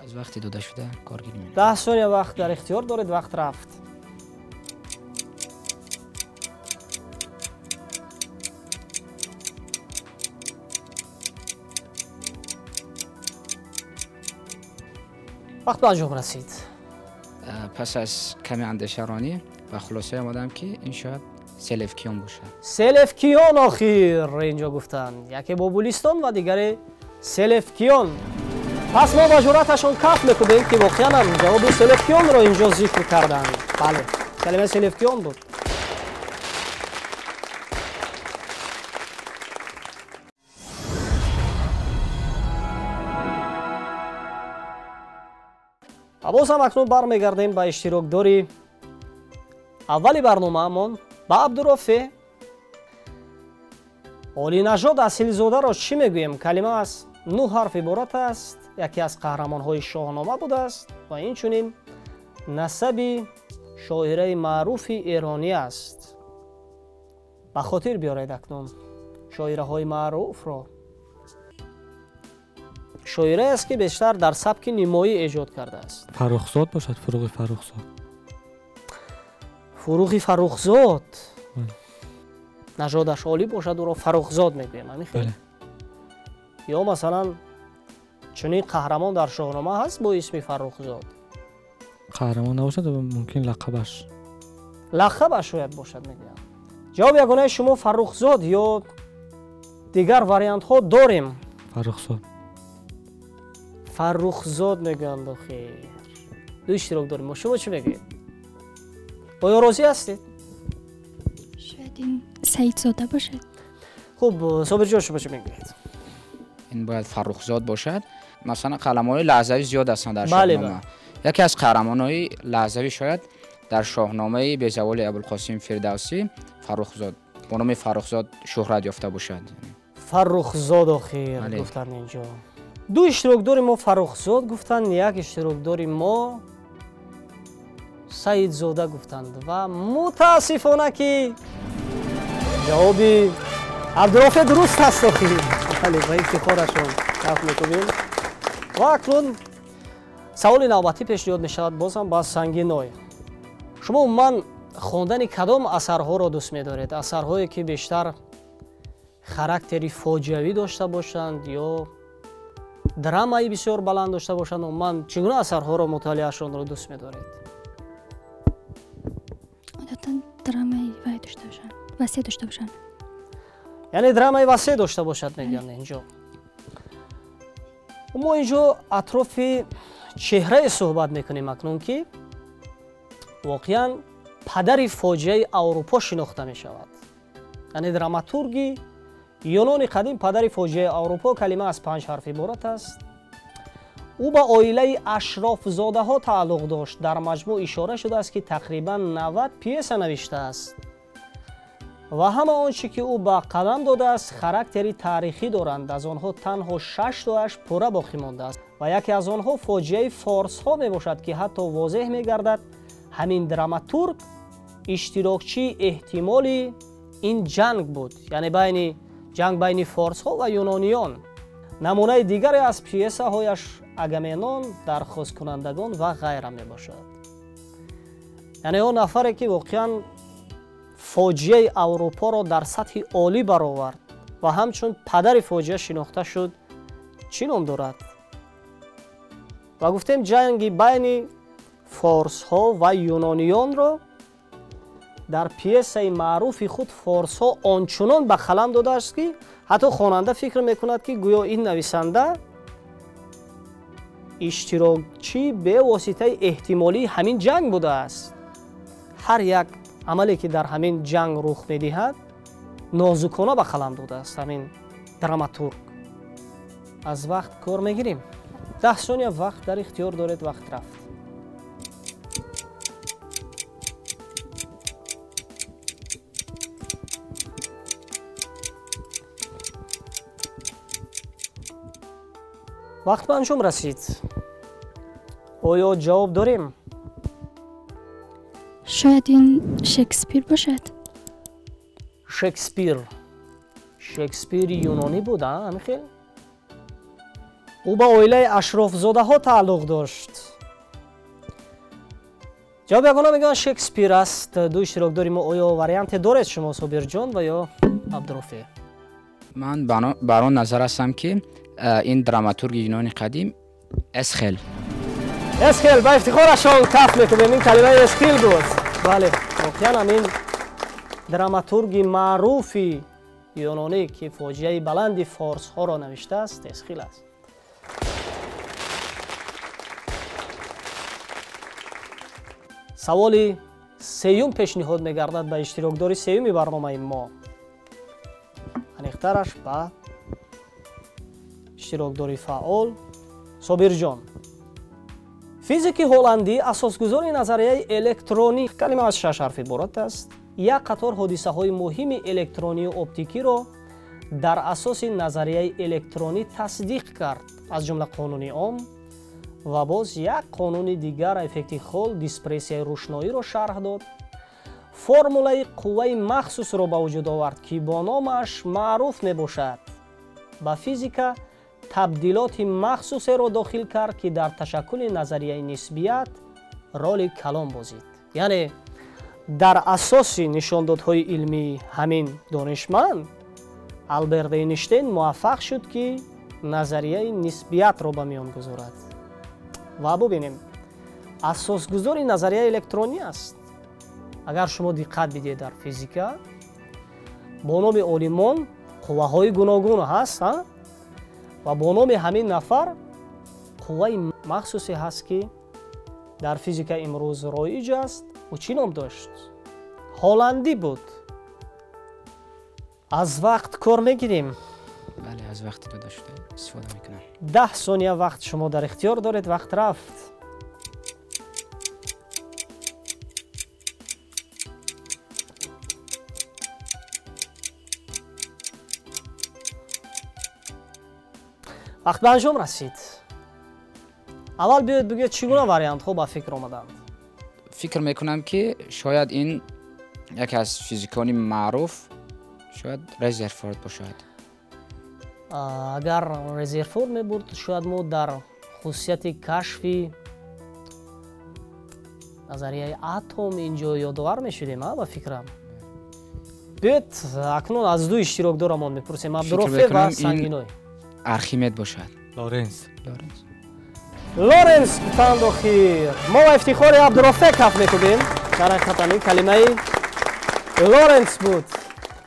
Аз вақти дода шуда кор гирем.
10 сония вақт дар ихтиёр доред, вақт рафт. Вақт ба анҷом расид.
Пас аз каме андешаронӣ ба хулосае омадам, ки ин шояд Селевкиён бошад.
Селевкиён охир инҷо гуфтанд. Яке Бобулистон ва дигаре Селевкиён. Пас мо ба ҷуръаташон каф мекунем, ки воқеан ҳам ҷавоби Селевкиёнро инҷо зикр карданд. Бале, калимаи Селевкиён буд. Ва боз ҳам акнун бармегардем ба иштирокдори аввали барномаамон, ба Абдурофеъ. Олинажод Асилзодаро чӣ мегӯем? Калима аз 9 ҳарф иборат аст, яке аз қаҳрамонҳои шоҳнома будааст ва инчунин насаби шоираи маъруфи эронӣ аст. Ба хотир биёред акнун шоираҳои маъруфро. Шоирае аст, ки бештар дар сабки нимоӣ эҷод кардааст.
Фаррухзод бошад, Фуруғи Фаррухзод.
Фуруғи Фаррухзод. Нажодаш олӣ бошад, ӯро Фаррухзод мегӯем, ҳамин хел? Ё масалан чунин қаҳрамон дар шоҳнома ҳаст бо исми Фаррухзод?
Қаҳрамон набошад, мумкин лақабаш.
Лақабаш шояд бошад, мегӯям. Ҷавоби ягонаи шумо Фаррухзод ё дигар вариантҳо дорем?
Фаррухзод.
Фаррухзод мегӯянд охир. Ду иштирок дорем. Шумо чӣ мегӯед? Оё розӣ ҳастед?
Шояд ин Саидзода бошад.
Хуб, Собирҷон, шумо чӣ мегӯед?
Ин бояд Фаррухзод бошад. Масалан, қаламҳои лаҳзавӣ зиёд ҳастанд дар шоҳнома. Яке аз қаҳрамонҳои лаҳзавӣ шояд дар шоҳномаи безаволи Абулқосим Фирдавсӣ Фаррухзод бо номи Фаррухзод шӯҳрат ёфта бошад.
Фаррухзод охир гуфтанд инҷо. Ду иштирокдори мо Фаррухзод гуфтанд, як иштирокдори мо Саидзода гуфтанд ва мутаассифона ки ҷавоби Абдурофе дуруст аст охир. Бале, ба ифтихорашон каф мекунем. Ва акнун саволи навбатӣ пешниҳод мешавад бозам ба Сангиной. Шумо умуман хондани кадом асарҳоро дӯст медоред? Асарҳое ки бештар характери фоҷиавӣ дошта бошанд ё драмаи бисёр баланд дошта бошанд? Умуман чӣ гуна асарҳоро мутолиаашонро дӯст медоред?
Одатан драмаи вай дошта бошанд, васеъ дошта бошанд.
Яъне драмаи васеъ дошта бошад мегӯянд инҷо. Мо инҷо атрофи чеҳрае суҳбат мекунем акнун ки воқеан падари фоҷиаи Аврупо шинохта мешавад. Яъне драматурги юнони қадим падари фоҷиаи Аврупо, калима аз 5 ҳарф иборат аст. Ӯ ба оилаи ашрофзодаҳо тааллуқ дошт. Дар маҷмӯъ ишора шудааст ки тақрибан 90 пьеса навиштааст ва ҳама он чӣ ки ӯ ба қалам додааст характери таърихӣ доранд. Аз онҳо танҳо 6 тоаш пурра боқӣ мондааст ва яке аз онҳо фоҷиаи форсҳо мебошад ки ҳатто возеҳ мегардад ҳамин драматург иштирокчии эҳтимоли ин ҷанг буд, яъне байни ҷанг байни форсҳо ва юнониён. Намунаи дигаре аз пьесаҳояш Агаменон, дархосткунандагон ва ғайра мебошад. Яъне он нафаре ки воқеан фоҷиаи Аврупоро дар сатҳи олӣ баровард ва ҳамчун падари фоҷиа шинохта шуд, чӣ ном дорад? Ва гуфтем ҷанги байни форсҳо ва юнониёнро дар пьесаи маъруфи худ форсҳо ончунон ба қалам додааст ки ҳатто хонанда фикр мекунад ки гӯё ин нависанда иштирокчии бевоситаи эҳтимолии ҳамин ҷанг будааст. Ҳар як амале ки дар ҳамин ҷанг рух медиҳад нозукона ба қалам додааст ҳамин драматург. Аз вақт кор мегирем. 10 сония вақт дар ихтиёр доред, вақт рафт. Вақт ба анҷом расид. Оё ҷавоб дорем?
Шояд ин Шекспир бошад.
Шекспир. Шекспири юнонӣ буд, ҳамин хел? Ӯ ба оилаи ашрофзодаҳо тааллуқ дошт. Ҷавоби ягона мегӯянд Шекспир аст. Ду иштирокдори мо, оё варианте доред шумо, Собирҷон ва ё Абдурофе?
Ман бар он назар ҳастам ки ин драматурги юнони қадим Эсхел.
Эсхел, ба ифтихорашон каф мекунем. Ин калимаи Эсхил буд. Бале, воқеан ҳамин драматурги маъруфи юнонӣ ки фоҷиаи баланди форсҳоро навиштааст Эсхил аст. Саволи сеюм пешниҳод мегардад ба иштирокдори сеюми барномаи мо. Аниқтараш ба иштирокдори фаъол Собирҷон. Физики ҳолландӣ асосгузори назарияи электронӣ, калима аз 6 ҳарф иборат аст, як қатор ҳодисаҳои муҳими электронию оптикиро дар асоси назарияи электронӣ тасдиқ кард, аз ҷумла қонуни Ом ва боз як қонуни дигар эффекти Холл диспрессияи рӯшноиро шарҳ дод. Формулаи қувваи махсусро ба вуҷуд овард ки бо номаш маъруф мебошад. Ба физика табдилоти махсусеро дохил кард ки дар ташаккули назарияи нисбият роли калон бозид. Яъне дар асоси нишондодҳои илмии ҳамин донишманд Алберт Эйнштейн муваффақ шуд ки назарияи нисбиятро ба миён гузорад. Ва бубинем, асосгузори назарияи электронӣ аст. Агар шумо диққат бидиҳед дар физика бо номи олимон қувваҳои гуногун ҳаст ва бо номи ҳамин нафар қувваи махсусе ҳаст ки дар физика имрӯз роиҷ аст. Ӯ чӣ ном дошт? Ҳолландӣ буд. Аз вақт кор мегирем.
Бале, аз вақти дода шуда истифода мекунам.
10 сония вақт шумо дар ихтиёр доред, вақт рафт. Вақт ба анҷом расид. Аввал биёед бигӯед, чӣ гуна вариантҳо ба фикр омаданд?
Фикр мекунам, ки шояд ин яке аз физикони маъруф, шояд Резерфорд бошад.
Агар Резерфорд мебурд, шояд мо дар хусусияти кашфи назарияи атом инҷо ёдовар мешудем, ба фикрам. Биёед акнун аз ду иштирокдорамон мепурсем, Абдурофе ва Сангиной.
Архимед бошад.
Лоренс.
Лоренс гуфтанд охир. Мо ба ифтихори Абдурофе каф мекубем. Дар ҳақиқатан ин калимаи Лоренс буд,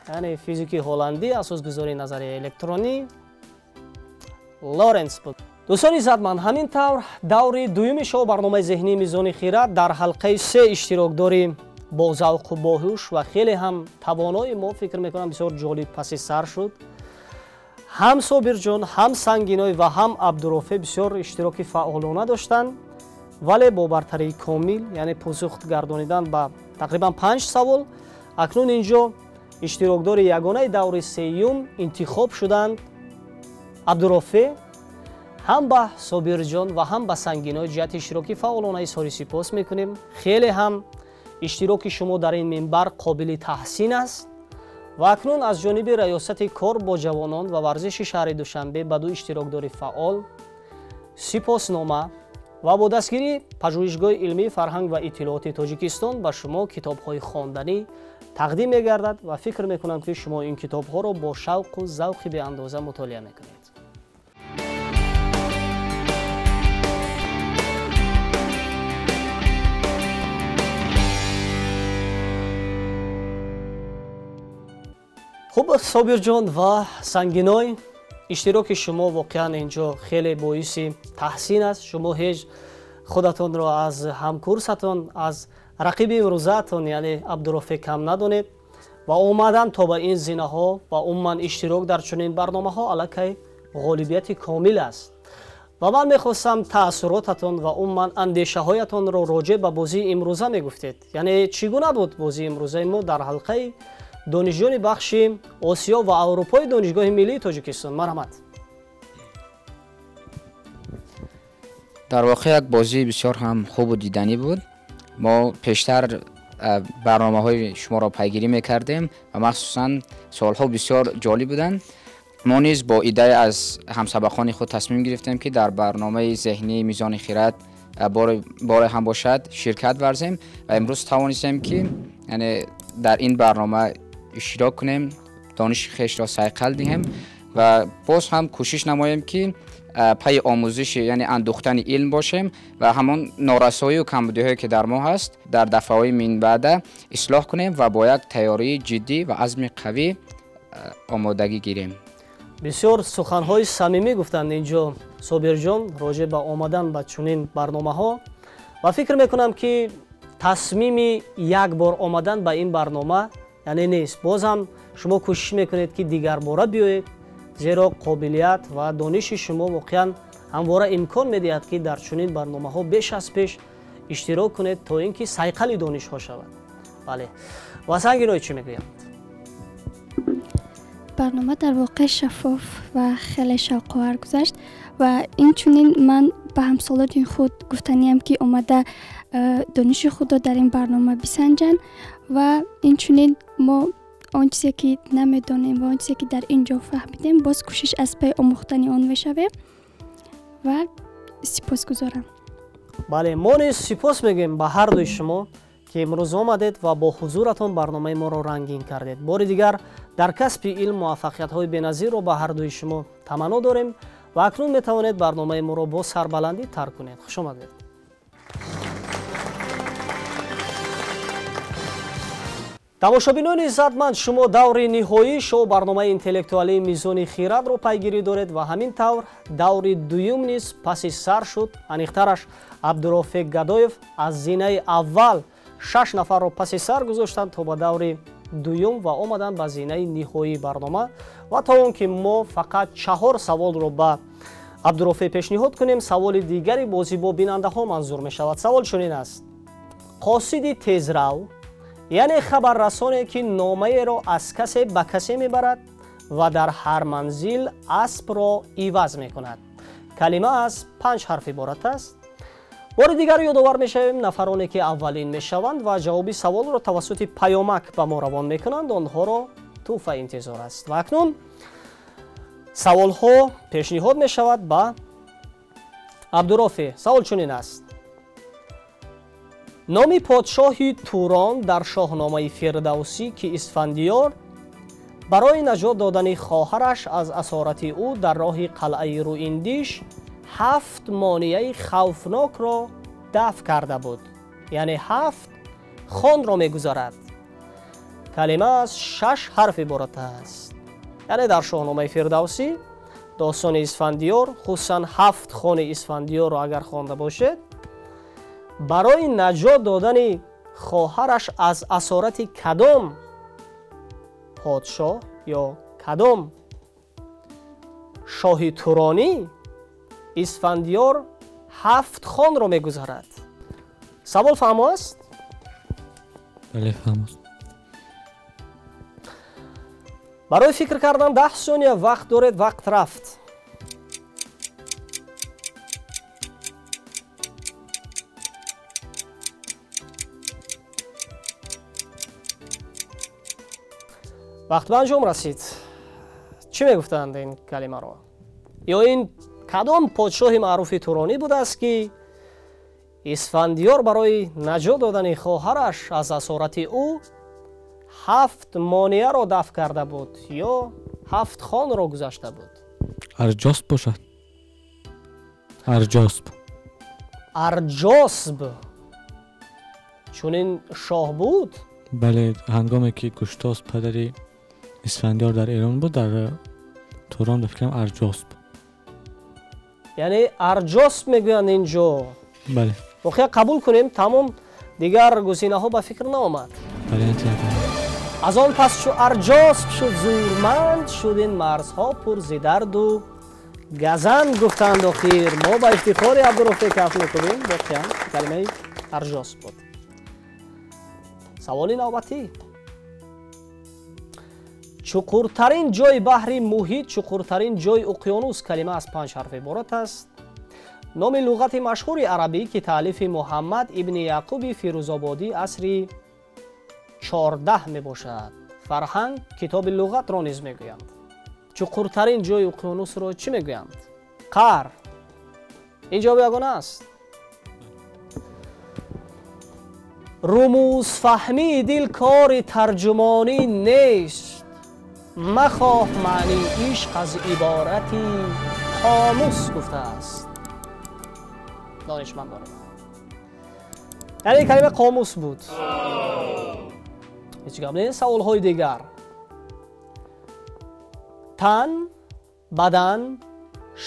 яъне физики ҳолландӣ, асосгузори назарияи электронӣ Лоренс буд. Дӯстони иззатманд, ҳамин тавр даври дуюми шоу барномаи зеҳнии Мизони хирад дар ҳалқаи се иштирокдори бозавқу боҳуш ва хеле ҳам тавонои мо, фикр мекунам, бисёр ҷолиб паси сар шуд. Ҳам Собирҷон, ҳам Сангиной ва ҳам Абдурофе бисёр иштироки фаъолона доштанд, вале бо бартарии комил, яъне посух гардонидан ба тақрибан 5 савол. Акнун инҷо иштирокдори ягонаи даври сеюм интихоб шуданд Абдурофе. Ҳам ба Собирҷон ва ҳам ба Сангиной ҷиҳати иштироки фаъолона изҳори сипос мекунем. Хеле ҳам иштироки шумо дар ин минбар қобили таҳсин аст. Ва акнун аз ҷониби раёсати кор бо ҷавонон ва варзиши шаҳри Душанбе ба ду иштирокдори фаъол сипоснома ва бо дастгирии пажӯҳишгоҳи илмии фарҳанг ва иттилооти Тоҷикистон ба шумо китобҳои хонданӣ тақдим мегардад ва фикр мекунам, ки шумо ин китобҳоро бо шавқу завқи беандоза мутолиа мекунед. Хуб, Собирҷон ва Сангиной, иштироки шумо воқеан инҷо хеле боиси таҳсин аст. Шумо ҳеҷ худатонро аз ҳамкурсатон, аз рақиби имрӯзаатон, яъне Абдурофе, кам надонед ва омадан то ба ин зинаҳо ва умуман иштирок дар чунин барномаҳо аллакай ғолибияти комил аст. Ва ман мехостам таассуротатон ва умуман андешаҳоятонро роҷеъ ба бозии имрӯза мегуфтед. Яъне чӣ гуна буд бозии имрӯзаи мо дар ҳалқаи донишҷӯёни бахши Осиё ва Аврупои Донишгоҳи миллии Тоҷикистон? Марҳамат.
Дар воқеъ як бозии бисёр ҳам хубу диданӣ буд. Мо пештар барномаҳои шуморо пайгирӣ мекардем ва махсусан суолҳо бисёр ҷолиб буданд. Мо низ бо идея аз ҳамсабақони худ тасмим гирифтем, ки дар барномаи зеҳнии Мизони хирад боре ҳам бошад ширкат варзем ва имрӯз тавонистем, ки яъне дар ин барнома иштирок кунем, дониши хешро сайқал диҳем ва боз ҳам кӯшиш намоем, ки пайи омӯзиши, яъне андӯхтани илм бошем ва ҳамон норасоию камбудиҳое, ки дар мо ҳаст, дар дафъаҳои минбаъда ислоҳ кунем ва бо як тайёрии ҷиддӣ ва азми қавӣ омодагӣ гирем.
Бисёр суханҳои самимӣ гуфтанд инҷо Собирҷон роҷеъ ба омадан ба чунин барномаҳо ва фикр мекунам, ки тасмими як бор омадан ба ин барнома яъне нест. Боз ҳам шумо кӯшиш мекунед, ки дигарбора биёед, зеро қобилият ва дониши шумо воқеан ҳамвора имкон медиҳад, ки дар чунин барномаҳо беш аз пеш иштирок кунед, то ин ки сайқали донишҳо шавад. Бале, ва Сангиной чӣ мегӯянд?
Барнома дар воқеъ шаффоф ва хеле шавқовар гузашт ва инчунин ман ба ҳамсолони худ гуфтаниям, ки омада дониши худро дар ин барнома бисанҷанд ва инчунин мо он чизе ки намедонем ва он чизе ки дар ин ҷо фаҳмидем, боз кӯшиш аз пай омӯхтани он мешавем ва сипосгузорам.
Бале, мо низ сипос мегӯем ба ҳар дуи шумо, ки имрӯз омадед ва бо ҳузуратон барномаи моро рангин кардед. Бори дигар дар касби илм муваффақиятҳои беназирро ба ҳар дуи шумо таманно дорем ва акнун метавонед барномаи моро бо сарбаландӣ тарк кунед. Хуш омадед. Тамошобинони иззатманд, шумо даври ниҳоии шоу барномаи интеллектуалии Мизони хирадро пайгирӣ доред ва ҳамин тавр даври дуюм низ паси сар шуд. Аниқтараш, Абдурофеқ Гадоев аз зинаи аввал 6 нафарро паси сар гузоштанд то ба даври дуюм ва омаданд ба зинаи ниҳоии барнома. Ва то он ки мо фақат 4 саволро ба Абдурофеъ пешниҳод кунем, саволи дигари бозӣ бо бинандаҳо манзур мешавад. Савол чунин аст: қосиди тезрав, яъне хабаррасоне, ки номаеро аз касе ба касе мебарад ва дар ҳар манзил аспро иваз мекунад. Калима аз 5 ҳарф иборат аст. Бори дигар ёдовар мешавем, нафароне ки аввалин мешаванд ва ҷавоби саволро тавассути паёмак ба мо равон мекунанд, онҳоро тӯҳфа интизор аст. Ва акнун саволҳо пешниҳод мешавад ба Абдурофӣ. Савол чунин аст: номи подшоҳи Турон дар шоҳномаи Фирдавсӣ, ки Исфандиёр барои наҷот додани хоҳараш аз асорати ӯ дар роҳи қалъаи Рӯиндиш 7 монеаи хавфнокро дафъ карда буд, яъне 7 хонро мегузарад. Калима аз 6 ҳарф иборат аст. Яъне дар шоҳномаи Фирдавсӣ достони Исфандиёр, хусусан 7 хони Исфандиёрро агар хонда бошед, барои наҷот додани хоҳараш аз асорати кадом подшоҳ ё кадом шоҳи туронӣ Исфандиёр 7 хонро мегузарад? Савол фаҳмо аст?
Бале, фаҳмост.
Барои фикр кардан 10 сония вақт доред. Вақт рафт. Вақт ба анҷом расид. Чӣ мегуфтанд ин калимаро? Ё ин кадом подшоҳи маъруфи туронӣ будааст, ки Исфандиёр барои наҷот додани хоҳараш аз асорати ӯ 7 монеаро дафъ карда буд ё 7 хонро гузашта буд?
Арҷосб бошад. Арҷосб.
Арҷосб чунин шоҳ буд?
Бале, ҳангоме ки Гуштосп падари Исфандиёр дар Эрон буд, дар Турон ба фикрам Арҷосб.
Яъне Арҷосб мегӯянд инҷо.
Бале.
Воқеа қабул кунем, тамом, дигар гузинаҳо ба фикр наомад. Аз он пас чу Арҷосб шуд зӯрманд, шуд ин марзҳо пур зи дарду газанд, гуфтанд охир. Мо ба ифтихори Абдурофе каф мекунем. Воқеан калимаи Арҷосб буд. Саволи навбатӣ: чуқуртарин ҷои баҳри муҳит, чуқуртарин ҷои уқёнус. Калима аз 5 ҳарф иборат аст. Номи луғати машҳури арабӣ, ки таълифи Муҳаммад ибни Яъқуби Фирӯзободӣ асри 14 мебошад. Фарҳанг китоби луғатро низ мегӯянд. Чуқуртарин ҷои уқёнусро чӣ мегӯянд? Қар. Ин ҷавоб ягона аст. Румӯзфаҳмии дил кори тарҷумонӣ нест, махоҳ маънии ишқ аз иборати қомус, гуфтааст донишмандон. Яъне калима қомус буд. Ҳеҷ гап нест. Саволҳои дигар: тан, бадан,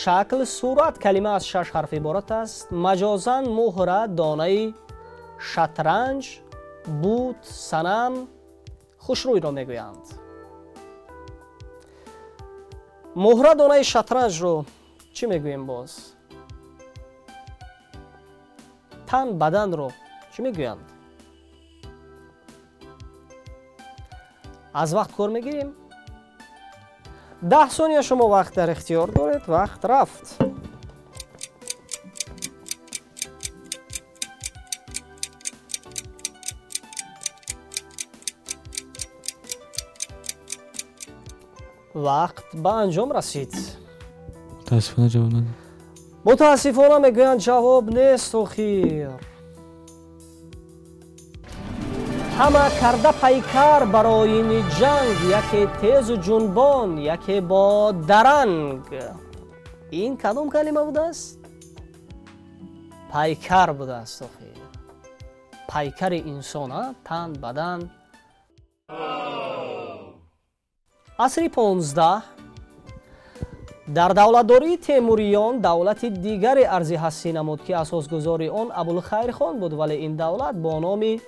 шакл, сурат. Калима аз 6 ҳарф иборат аст. Маҷозан муҳра, донаи шатранҷ, бут, санам, хушрӯйро мегӯянд. Муҳра, донаи шатранҷро чӣ мегӯем боз? Тан, баданро чӣ мегӯянд? Аз вақт кор мегирем. 10 сония шумо вақт дар ихтиёр доред. Вақт рафт. Вақт ба анҷом расид.
Мутаассифона ҷавоб надод.
Мутаассифона мегӯянд ҷавоб нест охир. Ҳама карда пайкар барои ини ҷанг, яке тезу ҷунбон, яке бо даранг. Ин кадом калима будааст? Пайкар будааст охир. Пайкари инсон, тан, бадан. Асри 15 дар давлатдории Темуриён давлати дигаре арзи ҳастӣ намуд, ки асосгузори он Абулхайрхон буд, вале ин давлат бо номи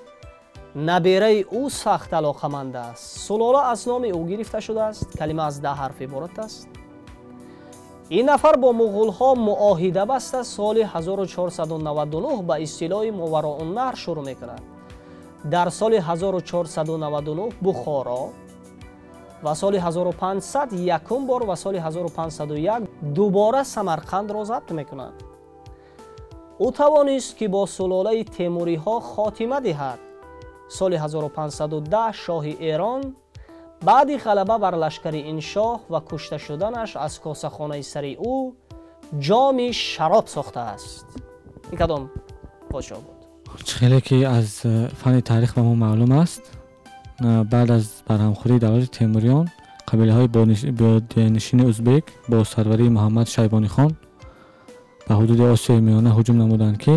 набераи ӯ сахт алоқаманд аст. Сулола аз номи ӯ гирифта шудааст. Калима аз 10 ҳарф иборат аст. Ин нафар бо муғулҳо муоҳида баста, соли 1499 ба истилоҳи Мовароуннаҳр шурӯъ мекунад. Дар соли 1499 Бухоро, Ва соли 1500 якум бор ва соли 1501 дубора Самарқандро забт мекунад. Ӯ тавонист, ки бо сулолаи темуриҳо хотима диҳад. Соли 1510 шоҳи Эрон баъди ғалаба бар лашкари ин шоҳ ва кушта шуданаш аз косахонаи сари ӯ ҷоми шароб сохтааст. Ин кадом подшоҳ буд?
Хеле ки аз фанни таърих ба мо маълум аст, баъд аз барҳамхӯрии давлати Темуриён қабилаҳои бодиянишини узбек бо сарварии Муҳаммад Шайбонихон ба ҳудуди Осиёи Миёна ҳуҷум намуданд, ки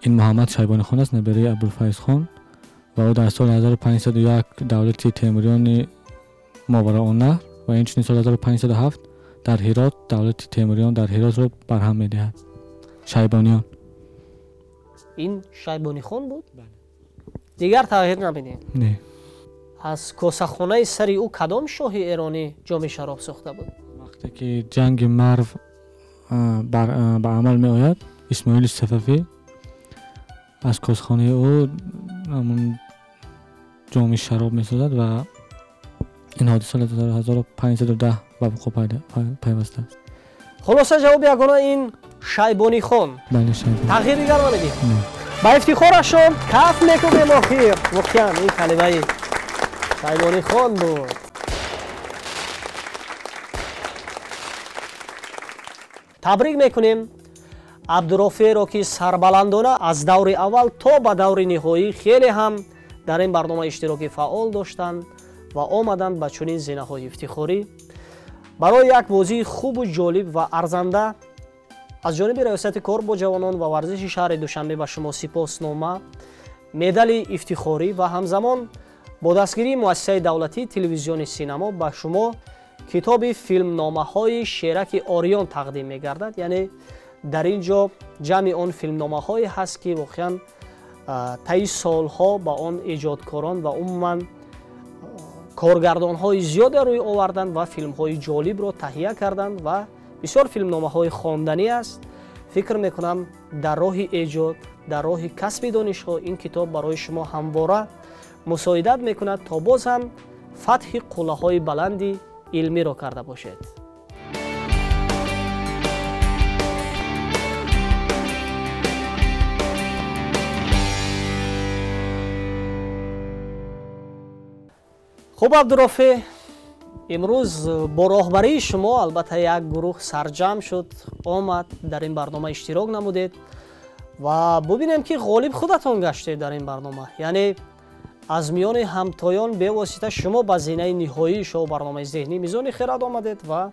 ин Муҳаммад Шайбонихон аст, набераи Абулфайзхон, ва ӯ дар соли 1501 давлати Темуриёни Мовароуннаҳр ва инчунин соли 1507 дар Ҳирот давлати Темуриён дар Ҳиротро барҳам медиҳад. Шайбониён.
Ин Шайбонихон буд? Дигар тағйир намедиҳем?
Не.
Аз косахонаи сари ӯ кадом шоҳи эронӣ ҷоми шароб сохта буд?
Вақте ки ҷанги Марв ба амал меояд, Исмоили Сафавӣ аз косахонаи ӯ ҷоми шароб месозад ва ин ҳодиса соли 1510 ба вуқӯъ пайвастааст.
Хулоса, ҷавоби ягона ин Шайбонихон.
Бале, Шайбони.
Тағйир дигар намедиҳем? Ба ифтихорашон каф мекунем. Охир воқеан ин калимаи Шайбонихон буд. Табрик мекунем Абдурофеъро, ки сарбаландона аз даври аввал то ба даври ниҳоӣ хеле ҳам дар ин барнома иштироки фаъол доштанд ва омаданд ба чунин зинаҳои ифтихорӣ. Барои як бозии хубу ҷолиб ва арзанда аз ҷониби Раёсати кор бо ҷавонон ва варзиши шаҳри Душанбе ба шумо сипоснома, медали ифтихорӣ ва ҳамзамон бо дастгирии муассисаи давлатии телевизиони Синамо ба шумо китоби филмномаҳои Шераки Ориён тақдим мегардад. Яъне дар ин ҷо ҷамъи он филмномаҳое ҳаст, ки воқеан таи солҳо ба он эҷодкорон ва умуман коргардонҳои зиёде рӯй оварданд ва филмҳои ҷолибро таҳия карданд ва бисёр филмномаҳои хонданӣ аст. Фикр мекунам, дар роҳи эҷод, дар роҳи касби донишҳо ин китоб барои шумо ҳамвора мусоидат мекунад, то боз ҳам фатҳи қуллаҳои баланди илмиро карда бошед. Хуб, Абдурофеъ, имрӯз бо роҳбарии шумо албатта як гурӯҳ сарҷамъ шуд, омад, дар ин барнома иштирок намудед ва бубинем, ки ғолиб худатон гаштед дар ин барнома. Яъне аз миёни ҳамтоён бевосита шумо ба зинаи ниҳоии шоу барномаи зеҳнӣ Мизони хирад омадед ва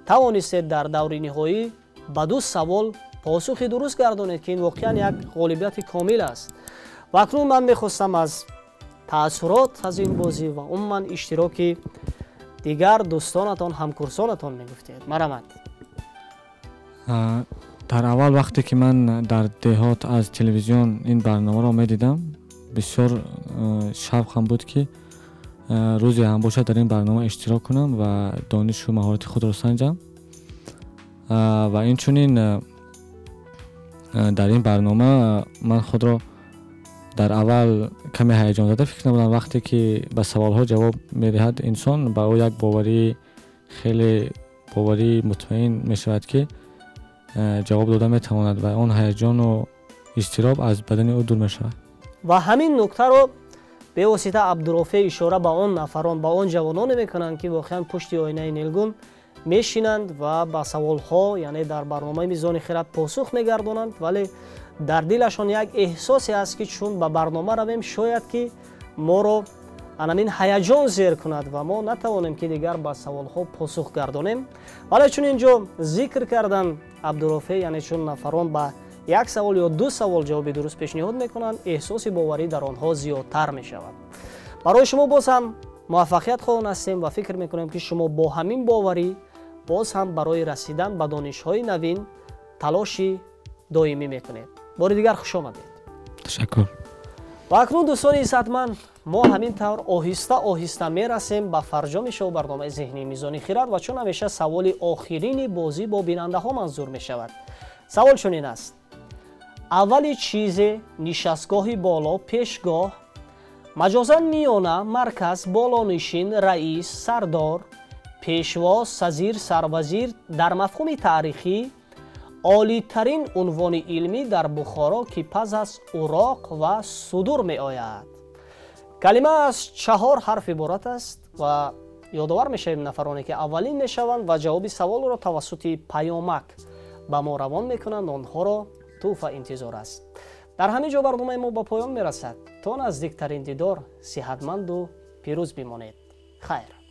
тавонистед дар даври ниҳоӣ ба ду савол посухи дуруст гардонед, ки ин воқеан як ғолибияти комил аст. Ва акнун ман мехостам аз таассурот аз ин бозӣ ва умуман иштироки дигар дӯстонатон, ҳамкурсонатон мегуфтед. Марҳамат.
Дар аввал вақте ки ман дар деҳот аз телевизион ин барномаро медидам, бисёр шавқам буд, ки рӯзе ҳам бошад дар ин барнома иштирок кунам ва донишу маҳорати худро санҷам. Ва инчунин дар ин барнома ман худро дар аввал каме ҳаяҷонзада фикр намудам. Вақте ки ба саволҳо ҷавоб медиҳад, инсон ба ӯ як боварии хеле боварии мутмаин мешавад, ки ҷавоб дода метавонад ва он ҳаяҷону изтироб аз бадани ӯ дур мешавад.
Ва ҳамин нуктаро бевосита Абдурофеъ ишора ба он нафарон, ба он ҷавононе мекунанд, ки воқеан пушти оинаи нилгун мешинанд ва ба саволҳо, яъне дар барномаи Мизони хирад посух мегардонанд, вале дар дилашон як эҳсосе аст, ки чун ба барнома равем, шояд ки моро анамин ҳаяҷон зер кунад ва мо натавонем, ки дигар ба саволҳо посух гардонем. Вале чун ин ҷо зикр кардан Абдурофеъ, яъне чун нафарон ба як савол ё ду савол ҷавоби дуруст пешниҳод мекунанд, эҳсоси боварӣ дар онҳо зиёдтар мешавад. Барои шумо боз ҳам муваффақият хоҳон ҳастем ва фикр мекунем, ки шумо бо ҳамин боварӣ боз ҳам барои расидан ба донишҳои навин талоши доимӣ мекунед. Бори дигар хуш омадед.
Ташаккур.
Ва акнун, дӯстони иззатманд, мо ҳамин тавр оҳиста оҳиста мерасем ба фарҷоми шоу барномаи зеҳнии Мизони хирад ва чун ҳамеша саволи охирини бозӣ бо бинандаҳо манзур мешавад. Савол чунин аст: аввали чизе, нишастгоҳи боло, пешгоҳ Маҷозан миёна, марказ, болонишин, раис, сардор, пешво, сазир, сарвазир. Дар мафҳуми таърихӣ олитарин унвони илмӣ дар Бухоро, ки пас аз уроқ ва судур меояд. Калима аз 4 ҳарф иборат аст ва ёдовар мешавем, нафароне ки аввалин мешаванд ва ҷавоби саволро тавассути паёмак ба мо равон мекунанд, онҳоро тӯҳфа интизор аст. Дар ҳамин ҷо барномаи мо ба поён мерасад. То наздиктарин дидор сиҳатманду пирӯз бимонед. Хайр.